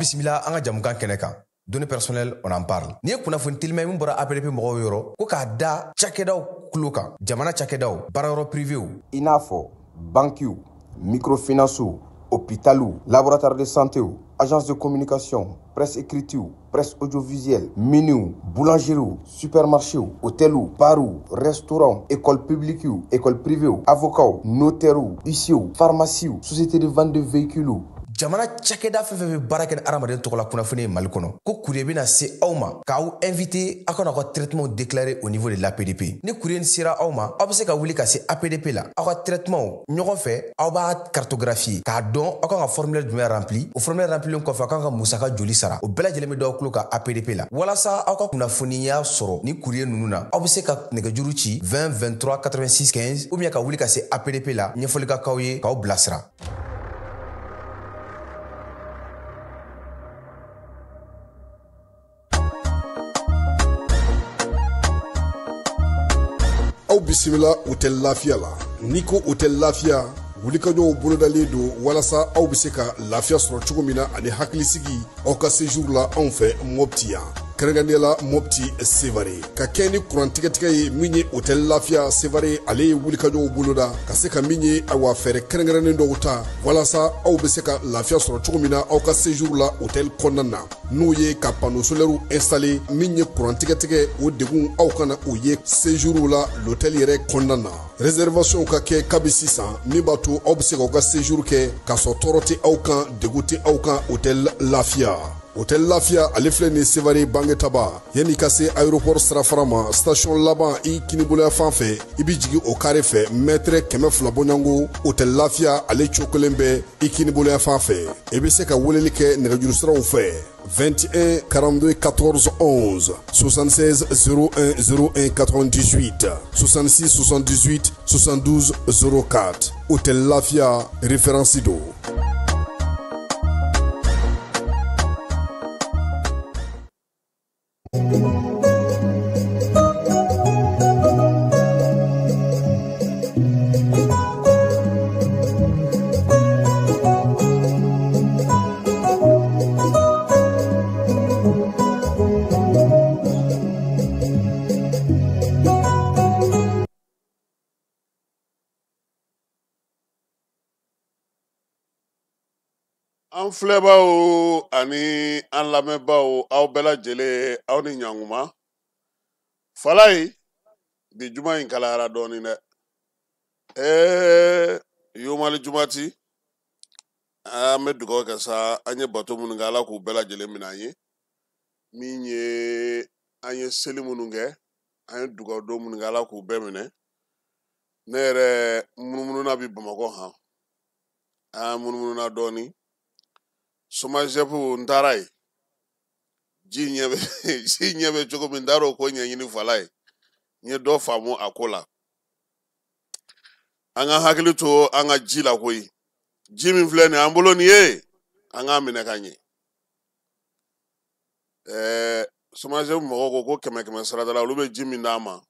Bisimila an ka jamukan kɛnɛ kan. Données personnelles, on en parle. N'i ye kunnafoni telima ye min bɔra APDP mɔgɔw yɔrɔ, ko k'a da cakɛdaw tulo kan, jamana cakɛdaw, baarayɔrɔ privéw, i n'a fɔ bankiw, microfinancew, hôpitaliw, laboratoire de santéw, agence de communication, presse écritew, presse audiovisuelle, miniw, boulangeriew, supermarchéw, hôteliw, barw, restaurants, école publiquew, école privéw, avocats, notaires, huissiers, pharmacies, société de vente de véhicules. Jamana cakɛda fɛn fɛn bɛ baara kɛ ni hadamaden tɔgɔ la kunnafoni ye Mali kɔnɔ, ko courrier bɛna se aw ma k'aw invité aw kana aw ka traitement déclarer au niveau de l'APDP. Ni courrier sera aw ma, aw bɛ se ka wuli ka se APDP la, aw ka traitement ɲɔgɔn fɛ, aw b'a cartographier k'a dɔn aw kan ka formulaire jumɛn rempli, o formulaire remplilen kɔfɛ aw kan ka musaka joli sara, o bɛɛ lajɛlen bɛ d'aw tulo kan APDP la. Walasa aw ka kunnafoniya sɔrɔ ni courrier ninnu na, aw bɛ se ka nɛgɛjuru ci 20 23 86 15 ou bien ka wuli ka se APDP la, ɲɛfɔli ka k'aw ye k'aw bilasira. Aw bisimila Hôtel Lafiya la. N'i ko Hôtel Lafiya, wulikajɔw bolodalen don walasa aw bɛ se ka lafiya sɔrɔ cogo min na ani hakilisigi aw ka séjour la anw fɛ Mopti yan, kɛrɛnkɛrɛnnenya la Mopti Sevare, ka kɛ ni kuran tigɛtigɛ ye. Min ye Hôtel Lafiya Sevare, ale ye wulikajɔw boloda ka se ka min ye ayiwa fɛɛrɛ kɛrɛnkɛrɛnnen dɔw ta walasa aw bɛ se ka lafiya sɔrɔ cogo min na aw ka séjour la hôtel kɔnɔna na, n'o ye ka panneau solaire installé. Min ye kuran tigɛtigɛ, o degun aw kana o ye séjour la l'hôtel yɛrɛ kɔnɔna na. Réservation ka kɛ kabi sisan, min b'a to aw bɛ se k'aw ka séjour kɛ k'a sɔrɔ tɔɔrɔ tɛ aw kan, degun tɛ aw kan. Hôtel Lafiya, Hôtel Lafiya, ale filɛ nin Sevare Bangetaba, yanni ka se aéroport sirafara ma, station laban i kiniboloya fan fɛ, i bɛ jigin o carré fɛ mètre 200 bɔɲɔgɔnko. Hôtel Lafiya ale cogo kelen bɛ i kiniboloya fan fɛ. I bɛ se ka weleli kɛ nɛgɛjuru siraw fɛ: 21 42 14 11, 76 01 01 98, 66 78 72 04. Hôtel Lafia, référence do. An filɛbaw ani an lamɛnbaw, aw bɛɛ lajɛlen, aw ni ɲankuma. Falayi, bi juma in kalayara dɔɔnin dɛ. Yomali jumati, an bɛ dugawu kɛ sa, an ye bato minnu kɛ, Ala k'u bɛɛ lajɛlen minɛ an ye. Min ye an ye seli minnu kɛ, an ye dugawu don minnu kɛ, Ala k'u bɛɛ minɛ. Ne yɛrɛ munumununa bi Bamakɔ han, an munumununa dɔɔnin. Somazɛpu n taara yen, ji ɲɛ bɛ ji ɲɛ bɛ cogo min, n taara o ko ɲɛɲini Fala ye, n ye dɔ faamu a ko la. An ka hakili to an ka ji la koyi, ji min filɛ nin ye an bolo nin ye, an k'a minɛ ka ɲɛ. Somazɛpu mɔgɔw ko ko 100 100 sarada la, olu bɛ ji min d'an ma,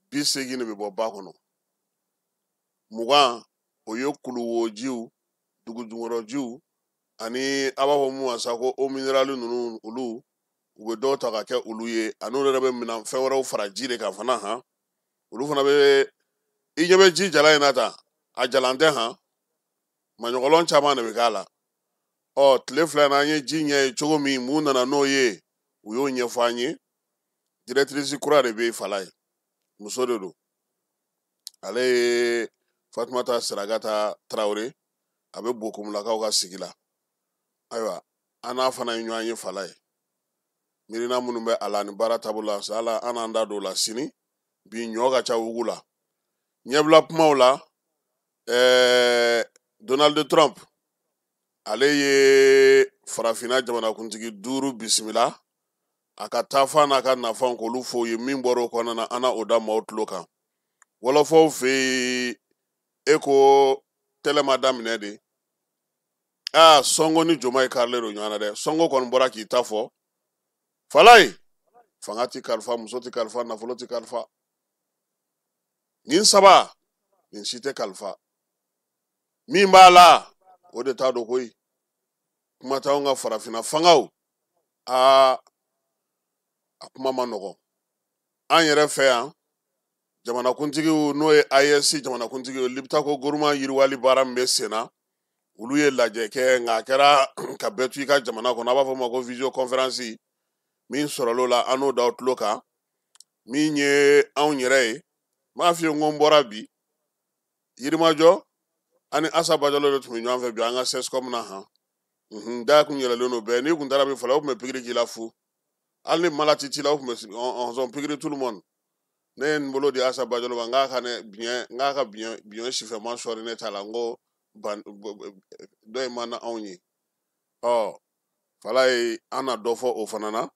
80 de bɛ bɔ ba kɔnɔ, 20 o ye kuluwojiw, dugujukɔrɔjiw, ani a b'a fɔ mun ma sa ko eau minérale ninnu, olu u bɛ dɔw ta ka kɛ olu ye, ani olu yɛrɛ bɛ minɛn fɛn wɛrɛw fara ji de kan fana han. Olu fana bɛ, i ɲɛ bɛ ji jalan in na tan, a jalan tɛ han, maɲɔgɔlɔn caman de bɛ k'a la. Ɔ tile fila in na an ye ji ɲɛ ye cogo min, mun nana n'o ye, u y'o ɲɛfɔ an ye. Directrice kura de bɛ yen Fala ye, muso de don, ale ye Fatumata Siragata Tarawele, a bɛ Bokumulakaw ka sigi la. Ayiwa, an n'a fana ye ɲɔgɔn ye Fala ye, miirina minnu bɛ a la ani baara taabolo la, ala an n'an da don o la sini. Bi ɲɔ ka ca wugu la. Ɲɛbila kumaw la, Donald Trump ale ye farafinna jamanakuntigi 5 bisimila a ka taafan n'a ka nafanw k'olu fɔ u ye. Min bɔra o kɔnɔna na, an na o da maaw tulo kan. Wɔlɔfɔw fɛ yen, e ko tɛlɛ ma daminɛ de. Sɔngo ni Joma ye karilen don ɲɔgɔn na dɛ. Sɔngo kɔni bɔra k'i ta fɔ. Falayi, fanga ti kalifa, muso ti kalifa, nafolo ti kalifa. Nin saba, nin si tɛ kalifa. Min b'a la, o de t'a dɔn koyi. Kuma t'anw ka farafinna fangaw, aa a kuma ma nɔgɔn. An yɛrɛ fɛ yan, jamanakuntigiw, n'o ye AES jamanakuntigiw, Liptako Gourma yiriwali baara min bɛ sen na, olu ye lajɛ kɛ, nka a kɛra ka bɛɛ to i ka jamana kɔnɔ. A b'a fɔ o ma ko visio conférence. Min sɔrɔl'o la, an n'o d'aw tulo kan. Min ye anw yɛrɛ ye, n b'a f'i ye, n ko n bɔra bi Yirimajɔ ani Asa Bajalo de tun bɛ ɲɔgɔn fɛ bi an ka CSCOM na han. Da kun yɛlɛlen don bɛɛ. N'i kun taara bi fɔlɔ, o tun bɛ pikiri k'i la fu. Hali ni malati t'i la, o tun bɛ on pikiri tout le monde. Ne ye n bolo di Asa Bajalo ma, n k'a ka ne biɲɛ, n k'a ka biɲɛ, biɲɛ sifɛman sɔɔri ne ta la, n ko ban dɔ in man na anw ye. Ɔ Falaye, an na dɔ fɔ o fana na.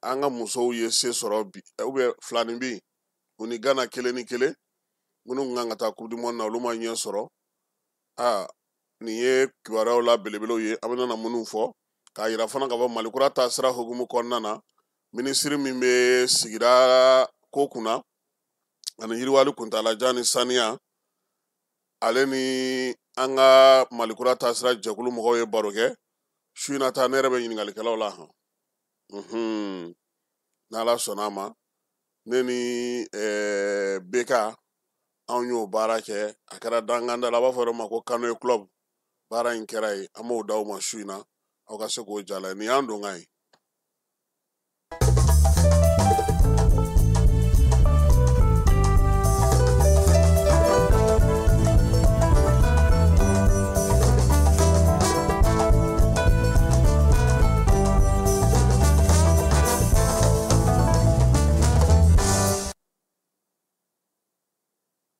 An ka musow ye se sɔrɔ bi, ou bien filanin bi, u ni Gana 1-1. Minnu kun kan ka taa Coupe du Monde na, olu ma ɲɛ sɔrɔ. Nin ye kibaruyaw la belebelew ye, an bɛna na minnu fɔ k'a yira fana k'a fɔ Mali kura taasira hukumu kɔnɔna na, minisiri min bɛ sigida ko kunna ani yiriwali kuntaalajan ni saniya, ale ni an ka Mali kura taasira jɛkulu mɔgɔw ye baro kɛ su in na. Ta ne yɛrɛ bɛ ɲininkalikɛlaw la han. N'Ala sɔnna a ma, ne ni BK anw y'o baara kɛ. A kɛra danganda la, a b'a fɔ yɔrɔ ma ko Canoë Club. Baara in kɛra yen, an b'o d'aw ma su in na, aw ka se k'o jala. Nin y'an donkan ye.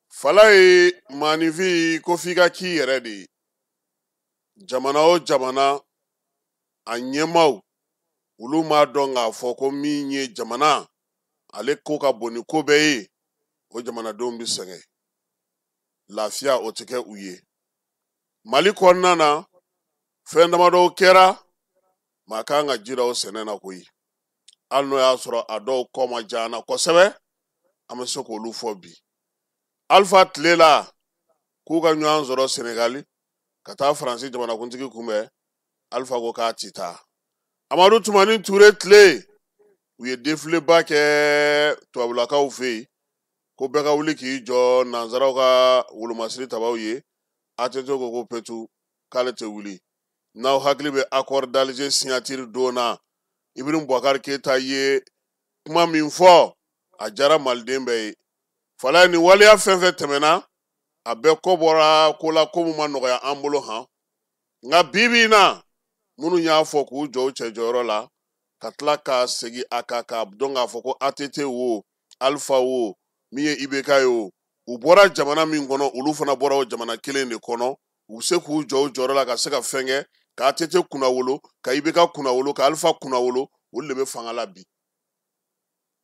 Falaye, maaninfin ko f'i ka k'i yɛrɛ de ye. Jamana o jamana, a ɲɛmaaw, olu m'a dɔn k'a fɔ ko min ye jamana ale ko ka bon ni ko bɛɛ ye, o jamanadenw bɛ sɛgɛn, lafiya o tɛ kɛ u ye. Mali kɔnɔna na, fɛn damadɔw kɛra, maa kan ka ji da o sɛnɛ na koyi. Hali n'o y'a sɔrɔ a dɔw kɔ ma diya an na kosɛbɛ, an bɛ se k'olu fɔ bi. Alpha tile la, k'u ka ɲɔgɔn sɔrɔ Senegali ka taa Faransi jamanakuntigi kunbɛn, Alpha ko k'a ti taa. Amadu Tumani Ture tile, u ye defileba kɛ tubabulakaw fɛ yen, ko bɛɛ ka wuli k'i jɔ nanzaraw ka wolomasiri tabaw ye. ATT ko ko petu, k'ale tɛ wuli. N'aw hakili bɛ accord d'Alger signature don na, Ibrahim Boubacar Keita ye kuma min fɔ, a diyara maliden bɛɛ ye. Falaye, nin waleya fɛn fɛn tɛmɛna, a bɛɛ kɔ bɔra ko la, ko mun ma nɔgɔya an bolo han. Nka bi bi in na, minnu y'a fɔ k'u jɔ u cɛ jɔyɔrɔ la, ka tila ka segin a kan k'a dɔn k'a fɔ ko ATT wo, Alpha wo, min ye IBK ye o, u bɔra jamana min kɔnɔ, olu fana bɔra o jamana kelen de kɔnɔ. U bɛ se k'u jɔ u jɔyɔrɔ la ka se ka fɛn kɛ, ka ATT kunnawolo, ka IBK kunnawolo, ka Alpha kunnawolo, olu de bɛ fanga la bi.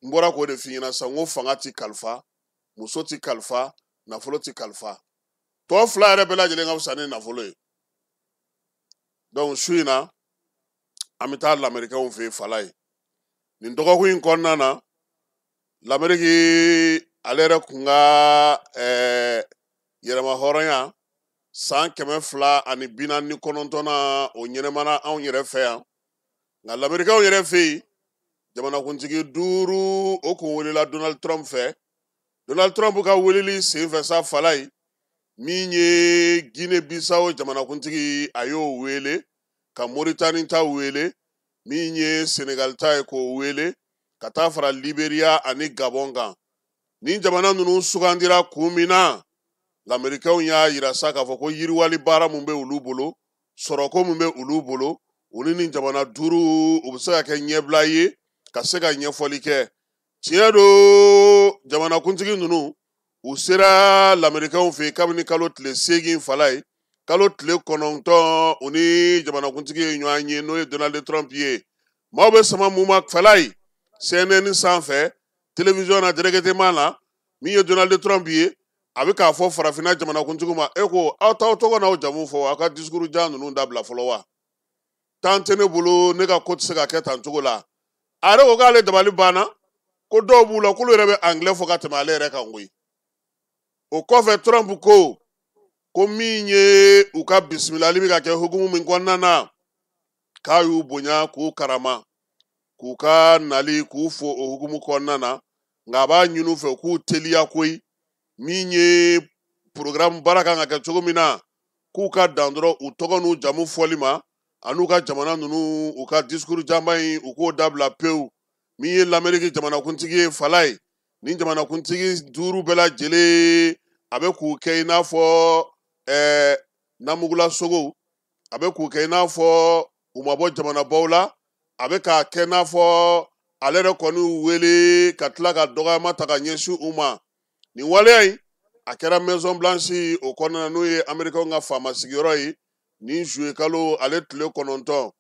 N bɔra k'o de f'i ɲɛna sisan, n ko fanga ti kalifa, muso ti kalifa, nafolo ti kalifa. Tɔ fila yɛrɛ bɛɛ lajɛlen ka fisa ni nafolo ye. Donc su in na, an bɛ taa lamɛrikɛnw fɛ yen Falaye. Nin dɔgɔkun in kɔnɔna na, Lamɛriki ale yɛrɛ kun ka yɛrɛma hɔrɔnya san 249nan, o ɲɛnɛmana anw yɛrɛ fɛ yan. Nka lamɛrikɛnw yɛrɛ fɛ yen, jamanakuntigi 5 o kun welela Donald Trump fɛ. Donald Trump ka weleli senfɛ sa Falaye, min ye Guinée Bissau jamanakuntigi, a y'o wele, ka Mauritanie ta wele, min ye Senegal ta ye k'o wele, ka taa fara Liberia ani Gabon kan. Nin jamana ninnu sugandira kun min na, lamɛrikɛnw y'a yira sa k'a fɔ ko yiriwali baara mun bɛ olu bolo, sɔrɔko mun bɛ olu bolo, olu ni jamana 5 u bɛ se ka kɛ ɲɛbila ye ka se ka ɲɛfɔli kɛ. Tiɲɛ don, jamanakuntigi ninnu u sera lamɛrikɛnw fɛ yen kabini kalo tile 8 Falaye, kalo tile 9 u ni jamanakuntigi ye ɲɔgɔn ye, n'o ye Donald Trump ye. Maaw bɛ sama mun ma Falaye, CNN sanfɛ, télévision na directement na, min ye Donald Trump ye, a bɛ k'a fɔ farafinna jamanakuntigiw ma, e ko aw t'aw tɔgɔ n'aw jamu fɔ, aw ka discours jan ninnu dabila fɔlɔ wa? Tan tɛ ne bolo, ne ka ko tɛ se ka kɛ tan cogo la. A yɛrɛ ko k'ale dabali banna, ko dɔw b'u la k'olu yɛrɛ bɛ anglais fɔ ka tɛmɛ ale yɛrɛ kan koyi. O kɔfɛ Trump ko Ko min ye u ka bisimilali bɛ ka kɛ hukumu min kɔnɔna na, k'a y'u bonya k'u karama, k'u ka nali k'u fo o hukumu kɔnɔna na. Nka a b'a ɲini u fɛ k'u teliya koyi, min ye programme baara kan ka kɛ cogo min na, k'u ka dan dɔrɔn u tɔgɔ n'u jamu fɔli ma, an'u ka jamana ninnu u ka discours janba in u k'o dabila pewu. Min ye l'Amérique jamanakuntigi ye Falaye, ni jamanakuntigi 5 bɛɛ lajɛlen a bɛ k'u kɛ i n'a fɔ namugula sogow, a bɛ k'u kɛ i n'a fɔ u ma bɔ jamanabaw la, a bɛ k'a kɛ n'a fɔ ale yɛrɛ kɔni y'u wele ka tila ka dɔgɔyama ta ka ɲɛsin u ma. Nin waleya in a kɛra Maison Blanche o kɔnɔna na, n'o ye Américains ka faama sigiyɔrɔ ye, nin juillet kalo ale tile 9,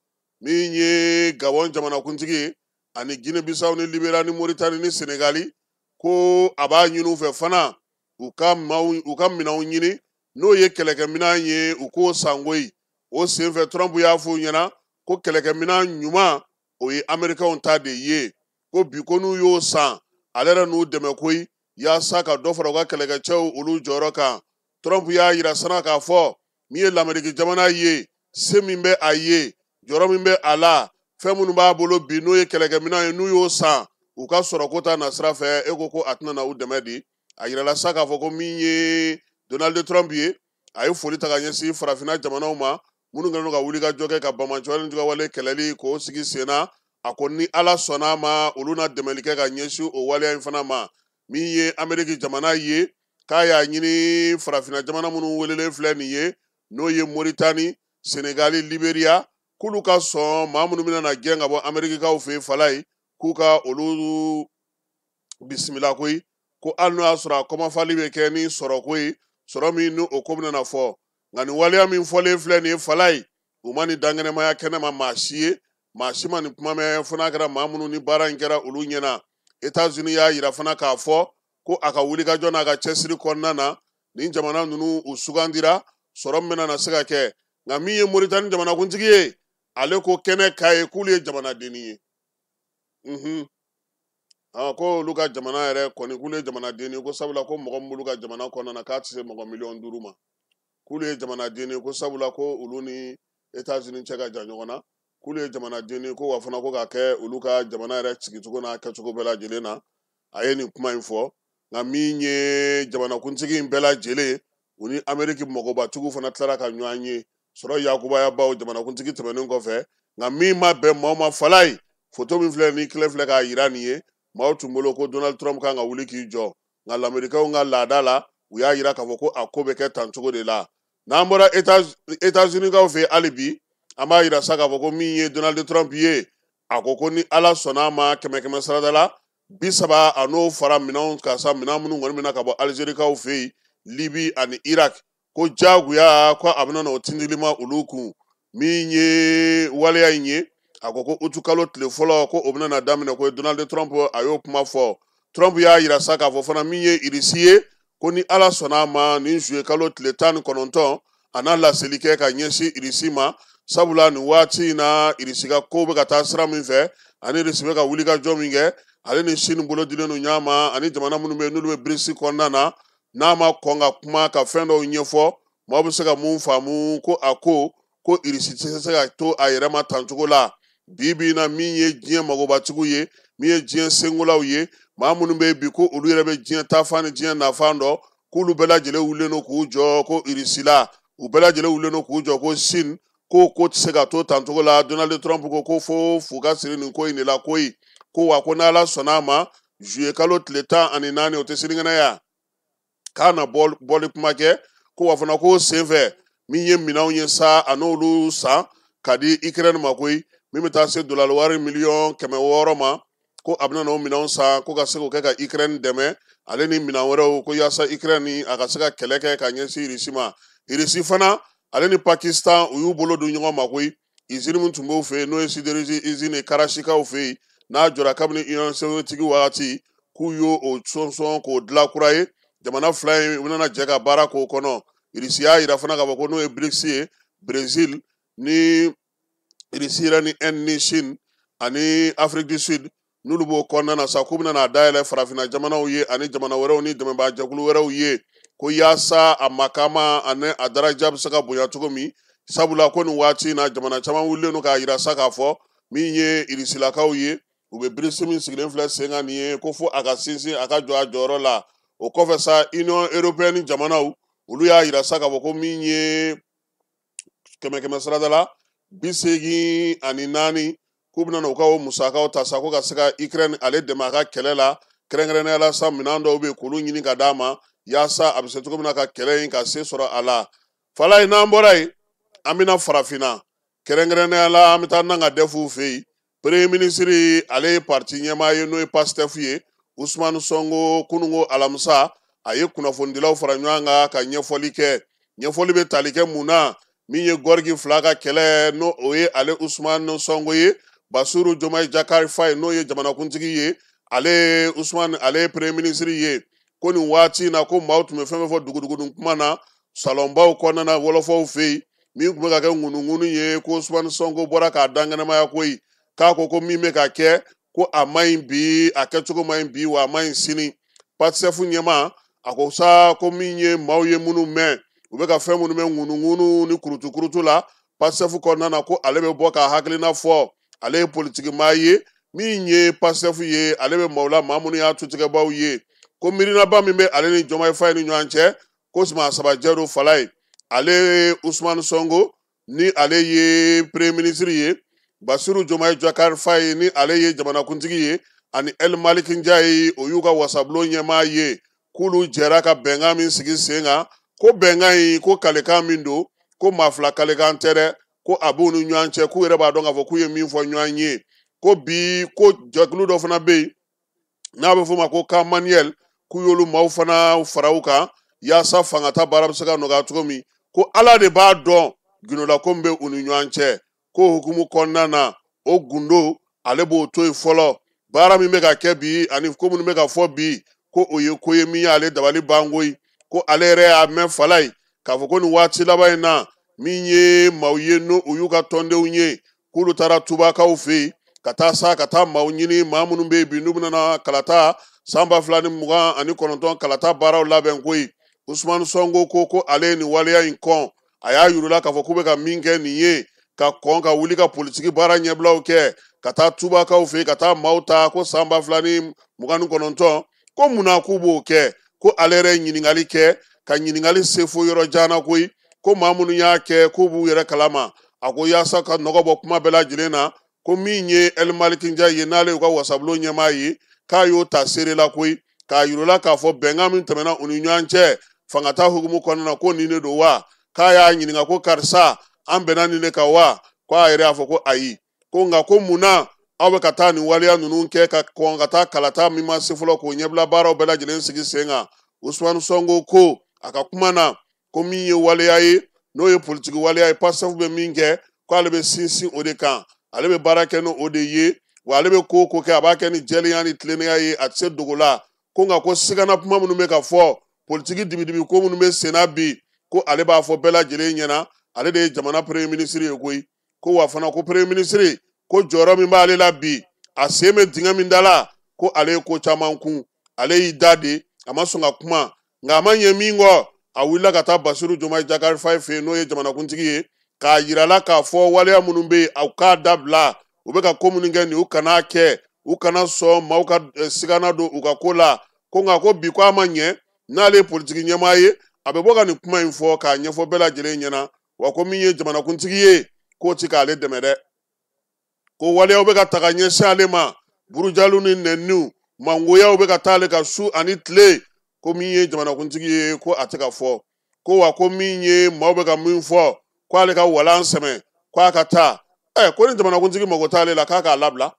min ye Gabon jamanakuntigi ye ani Guinée Bissau ni Libéria ni Mauritanie ni Sénégali, ko a b'a ɲini u fɛ fana u ka maaw, u ka minɛnw ɲini, n'o ye kɛlɛkɛminɛn ye, u k'o san koyi. O senfɛ Trump y'a fɔ u ɲɛna ko kɛlɛkɛminɛn ɲuman o ye Américains ta de ye, ko bi ko n'u y'o san ale yɛrɛ n'u dɛmɛ koyi, yaasa ka dɔ fara u ka kɛlɛkɛcɛw olu jɔyɔrɔ kan. Trump y'a yira sana k'a fɔ min ye l'Amérique jamana ye, se min bɛ a ye, jɔyɔrɔ min bɛ a la, fɛn minnu b'a bolo bi n'o ye kɛlɛkɛminɛn ye, n'u y'o san u ka sɔrɔko ta na sira fɛ, e ko ko a tɛna na u dɛmɛ di. A yirala sa k'a fɔ ko min ye Donald Trump ye, a ye foli ta ka ɲɛsin farafinna jamanaw ma minnu kɛlen don ka wuli ka jɔ kɛ ka banbaanciwale ni jugawale kɛlɛli k'o sigi sen na. A ko ni Ala sɔnna a ma, olu na dɛmɛli kɛ ka ɲɛsin o waleya in fana ma. Min ye Amérique jamana ye, k'a y'a ɲini farafinna jamana minnu welelen filɛ nin ye, n'o ye Mauritanie, Sénégali, Libéria, k'olu ka sɔn maa minnu bɛna na gɛn ka bɔ Amériquekaw fɛ yen Falaye, k'u ka olu bisimila koyi, ko hali n'o y'a sɔrɔ a kɔmafali bɛ kɛ ni sɔrɔko ye, sɔrɔ min ni o ko bɛna na fɔ. Nka nin waleya min fɔlen filɛ nin ye Falaye, u ma nin dankɛnɛmaya kɛnɛ ma maa si ye, maa si ma nin kuma mɛn, fo n'a kɛra maa minnu ni baara in kɛra olu ɲɛna. États-Unis y'a yira fana k'a fɔ ko a ka wulikajɔ n'a ka cɛsiri kɔnɔna na, nin jamana ninnu u sugandira, sɔrɔ min bɛna na se ka kɛ. Nka min ye Mauritanie jamanakuntigi ye, ale ko kɛnɛ k'a ye k'olu ye jamanadenni ye. Ko olu ka jamana yɛrɛ kɔni k'olu ye jamanadenni ye, ko sabula ko mɔgɔ min b'olu ka jamana kɔnɔna na k'a tɛ se mɔgɔ miliyɔn 5 ma. K'olu ye jamanadenni ye, ko sabula ko olu ni États-Unis cɛ ka jan ɲɔgɔn na, k'olu ye jamanadenni ye, ko wa fana ko k'a kɛ olu ka jamana yɛrɛ sigicogo n'a kɛcogo bɛɛ lajɛlen na. A ye nin kuma in fɔ. Nka min ye jamanakuntigi in bɛɛ lajɛlen, u ni Amérique mɔgɔbatigiw fana tilara ka ɲɔgɔn ye sɔrɔ yakubayabaw jamanakuntigi tɛmɛnen kɔfɛ. Nka min ma bɛn maaw ma Falaye, foto min filɛ ni kile filɛ k'a yira nin ye, maaw tun bolo ko Donald Trump kan ka wuli k'i jɔ. Nka l'Américains ka laada la, u y'a yira k'a fɔ ko a ko bɛ kɛ tan cogo de la. N'an bɔra États-Unis kaw fɛ yen hali bi, an b'a yira sa k'a fɔ ko min ye Donald Trump ye, a ko ko ni Ala sɔnna a ma, kɛmɛ kɛmɛ sarada la 30 a n'o fara minɛnw kan sa, minɛn minnu kɔni bɛna ka bɔ Algérie kaw fɛ yen, Libye ani Irak, ko diyagoya ko a bɛna na o tindili ma olu kun. Min ye waleya in ye, a ko ko utu kalo tile fɔlɔ ko o bɛna na daminɛ ko Donald Trump a y'o kuma fɔ. Trump y'a yira sa k'a fɔ fana min ye Irisi ye, ko ni Ala sɔnna a ma, nin juillet kalo tile 19 a n'a laseli kɛ ka ɲɛsin Irisi ma, sabula nin waati in na Irisi ka ko bɛ ka taa sira min fɛ, ani Irisi bɛ ka wuli ka jɔ min kɛ, ale ni Chine bolo dilen don ɲɔgɔn ma, ani jamana minnu bɛ yen n'olu bɛ BRICS kɔnɔna na, n'a ma kɔn ka kuma ka fɛn dɔw ɲɛfɔ, maaw bɛ se ka mun faamu ko a ko ko Irisi tɛ se ka to a yɛrɛ ma tan cogo la. Bi bi in na min ye diɲɛ magobatigiw ye, min ye diɲɛ senkolaw ye, maa minnu bɛ yen bi ko olu yɛrɛ bɛ diɲɛ taafan ni diɲɛ nafan dɔn, k'olu bɛɛ lajɛlen wulilen don k'u jɔ ko Irisi la, u bɛɛ lajɛlen wulilen don k'u jɔ ko Chine, ko ko tɛ se ka to tan cogo la. Donald Trump ko ko fo fu ka siri nin ko in de la koyi, ko wa ko n'Ala sɔnna a ma, juillet kalo tile 14, o tɛ sinikɛnɛ ya, k'a na bɔli kuma kɛ, ko wa fana ko senfɛ min ye minɛnw ye sa, a n'olu san ka di Ukraine ma koyi, min bɛ taa se dollar wari miliyɔn 600 ma, ko a bɛna n'o minɛnw san ko ka se k'o kɛ ka Ukraine dɛmɛ, ale ni minɛn wɛrɛw, ko yaasa Ukraine a ka se ka kɛlɛ kɛ ka ɲɛsin Irisi ma. Irisi fana ale ni Pakistan u y'u bolo don ɲɔgɔn ma koyi, usine min tun b'u fɛ yen n'o ye sidérurgie usine Karasikaw fɛ yen, n'a jɔra kabini Union soviétique wagati, k'u y'o o sɔnsɔn k'o dilan kura ye. Jamana fila in u bɛna jɛ ka baara k'o kɔnɔ. Irisi y'a yira fana k'a fɔ ko n'o ye BRICS ye, Brésil ni Irisi yɛrɛ ni Inde ni Chine ani Afrique du Sud, n'olu b'o kɔnɔna na sa, k'u bɛna n'a dayɛlɛ farafinna jamanaw ye ani jamana wɛrɛw ni dɛmɛbaajɛkulu wɛrɛw ye. ko yaasa a makama ani a daraja bɛ se ka bonya cogo min, sabula ko nin waati in na jamana caman wulilen don k'a yira sa k'a fɔ min ye irisilakaw ye, u bɛ BRICS min sigilen filɛ sen kan nin ye, ko fo a ka sinsin a ka jɔ a jɔyɔrɔ la. O kɔfɛ sa, Union européenne jamanaw olu y'a yira sa k'a fɔ ko min ye 100 sarada la 84 k'u bɛna u ka o musakaw ta sa ko ka se ka Ukraine ale dɛmɛ a ka kɛlɛ la, kɛrɛnkɛrɛnnenya la sa minɛn dɔw bɛ yen k'olu ɲini ka d'a ma yaasa a bɛ se cogo min na ka kɛlɛ in ka se sɔrɔ a la. Falaye, n'an bɔra yen, an bɛna farafinna, kɛrɛnkɛrɛnnenya la an bɛ taa Nanga Dɛfuw fɛ yen. Premier ministre ale ye parti ɲɛmaa ye n'o ye PASTEF ye, Ousmane Sonko, kununko alamisa a ye kunnafonidilaw fara ɲɔgɔn kan ka ɲɛfɔli kɛ. Ɲɛfɔli bɛ tali kɛ mun na? Min ye Gorgui fila ka kɛlɛ, n'o o ye ale Ousmane Sonko ye, Bassirou Diomaye Diakhar Faye n'o ye jamanakuntigi ye, ale Ousmane ale ye premier ministre ye, ko nin waati in na ko maaw tun bɛ fɛn fɛn fɔ dugudugudun kuma na salɔnbaw kɔnɔna na wɔlɔfɔw fɛ yen, min tun bɛ ka kɛ ŋunuŋunu ye ko Ousmane Sonko bɔra k'a dankɛnɛmaya koyi, k'a ko ko min bɛ ka kɛ ko a man ɲi bi, a kɛcogo man ɲi bi, wa a man ɲi sini. PASTEF ɲɛmaa a ko sa ko min ye maaw ye minnu mɛn u bɛ ka fɛn minnu mɛn ŋunuŋunu ni kurutukurutu la PASTEF kɔnɔna na, ko ale bɛ bɔ k'a hakilina fɔ. Ale ye politikimaa ye, min ye PASTEF ye, ale bɛ maaw la maa minnu y'a tutigɛbaw ye, ko miirinaba min bɛ ale ni Diomaye Faye ni ɲɔgɔn cɛ, ko maa saba jɛ don. Falaye, ale Ousmane Sonko ni ale ye premier ministre ye, Bassirou Diomaye Diakhar Faye ni ale ye jamanakuntigi ye, ani El Malick Ndiaye o y'u ka wasabulon ɲɛmaa ye, k'olu jɛra ka bɛnkan min sigi sen kan, ko bɛnkan in ko kalekan min don, ko maa fila kalekan tɛ dɛ, ko a b'u ni ɲɔgɔn cɛ, k'u yɛrɛ b'a dɔn k'a fɔ k'u ye min fɔ ɲɔgɔn ye. Ko bi ko jɛkulu dɔ fana bɛ yen n'a bɛ f'o ma ko Camp Manuel, k'u y'olu maaw fana fara u kan yaasa fangata baara bɛ se ka nɔgɔya cogo min, ko Ala de b'a dɔn gundola ko min bɛ u ni ɲɔgɔn cɛ. Ko hukumu kɔnɔna na o gundo ale b'o to yen fɔlɔ. Baara min bɛ ka kɛ bi ani ko minnu bɛ ka fɔ bi, ko o ye ko ye min y'ale dabali ban koyi, ko ale yɛrɛ y'a mɛn Falaye k'a fɔ ko nin waati laban in na min ye maaw ye n'o o y'u ka tɔndenw ye, k'olu taara tubakaw fɛ yen ka taa sa ka taa maaw ɲini, maa minnu bɛ yen bi n'u bɛna kalata san 2029 kalata baaraw labɛn koyi. Ousmane Sonko ko ale ye nin waleya in kɔn, a y'a yir'u la k'a fɔ k'u bɛ ka min kɛ nin ye ka kɔn ka wuli ka politiki baara ɲɛbilaw kɛ ka taa tubakaw fɛ yen ka taa maaw ta ko san 2029, ko munna k'u b'o kɛ? Ko ale yɛrɛ ye ɲininkali kɛ ka ɲininkali se fo yɔrɔ jan na koyi, ko maa minnu y'a kɛ k'u b'u yɛrɛ kalama. A ko yaasa ka nɔgɔ bɔ kuma bɛɛ lajɛlen na, ko min ye El Malick Ndiaye ye n'ale y'u ka wasabulon ɲɛmaa ye, k'a y'o ta seere la koyi, k'a yir'u la k'a fɔ bɛnkan min tɛmɛna u ni ɲɔgɔn cɛ fangata hukumu kɔnɔna na, ko nin de don wa? K'a y'a ɲininka ko karisa an bɛnna nin de kan wa? Ko a yɛrɛ y'a fɔ ko ayi, ko nka ko munna aw bɛ ka taa nin waleya ninnu kɛ ka kɔn ka taa kalata min ma se fɔlɔ k'o ɲɛbila baaraw bɛɛ lajɛlen sigi sen kan? Ousmane Sonko ko a ka kuma na ko min ye waleya ye n'o ye politiki waleya ye, PASTEF bɛ min kɛ k'ale bɛ sinsin o de kan, ale bɛ baara kɛ n'o de ye, wa ale bɛ ko o ko kɛ a b'a kɛ ni jɛlenya ni tilennenya ye, a tɛ se dogo la. Ko nka ko sigana kuma minnu bɛ ka fɔ, politiki dibidibi ko minnu bɛ senna bi, ko ale b'a fɔ bɛɛ lajɛlen ɲɛna ale de ye jamana premier ministre ye koyi. Ko wa fana ko premier ministre ko jɔyɔrɔ min b'ale la bi, a sen bɛ dingɛ min da la, ko ale ye ko caman kun, ale y'i da de, a ma sɔn ka kuma, nka a ma ɲɛ min kɔ, a wulila ka taa Bassirou Diomaye Diakhar Faye fɛ yen n'o ye jamanakuntigi ye, k'a yira la k'a fɔ waleya minnu bɛ yen aw k'a dabila, u bɛ ka ko minnu kɛ nin u kan'a kɛ, u kana sɔn maaw ka sigana don u ka ko la. Ko nka ko bi ko a ma ɲɛ n'ale ye politiki ɲɛmaa ye, a bɛ bɔ ka nin kuma in fɔ k'a ɲɛfɔ bɛɛ lajɛlen ɲɛna, wa ko min ye jamanakuntigi ye k'o ti k'ale dɛmɛ dɛ, ko waleyaw bɛ ka taga ɲɛsin ale ma, burujaliw ni nɛniw mangoyaw bɛ ka taa ale ka su ani tile, ko min ye jamanakuntigi ye ko a tɛ ka fɔ, ko wa ko min ye maaw bɛ ka min fɔ ko ale ka walan sɛmɛ ko a ka taa, ko ni jamanakuntigi mago t'ale la k'a k'a labila,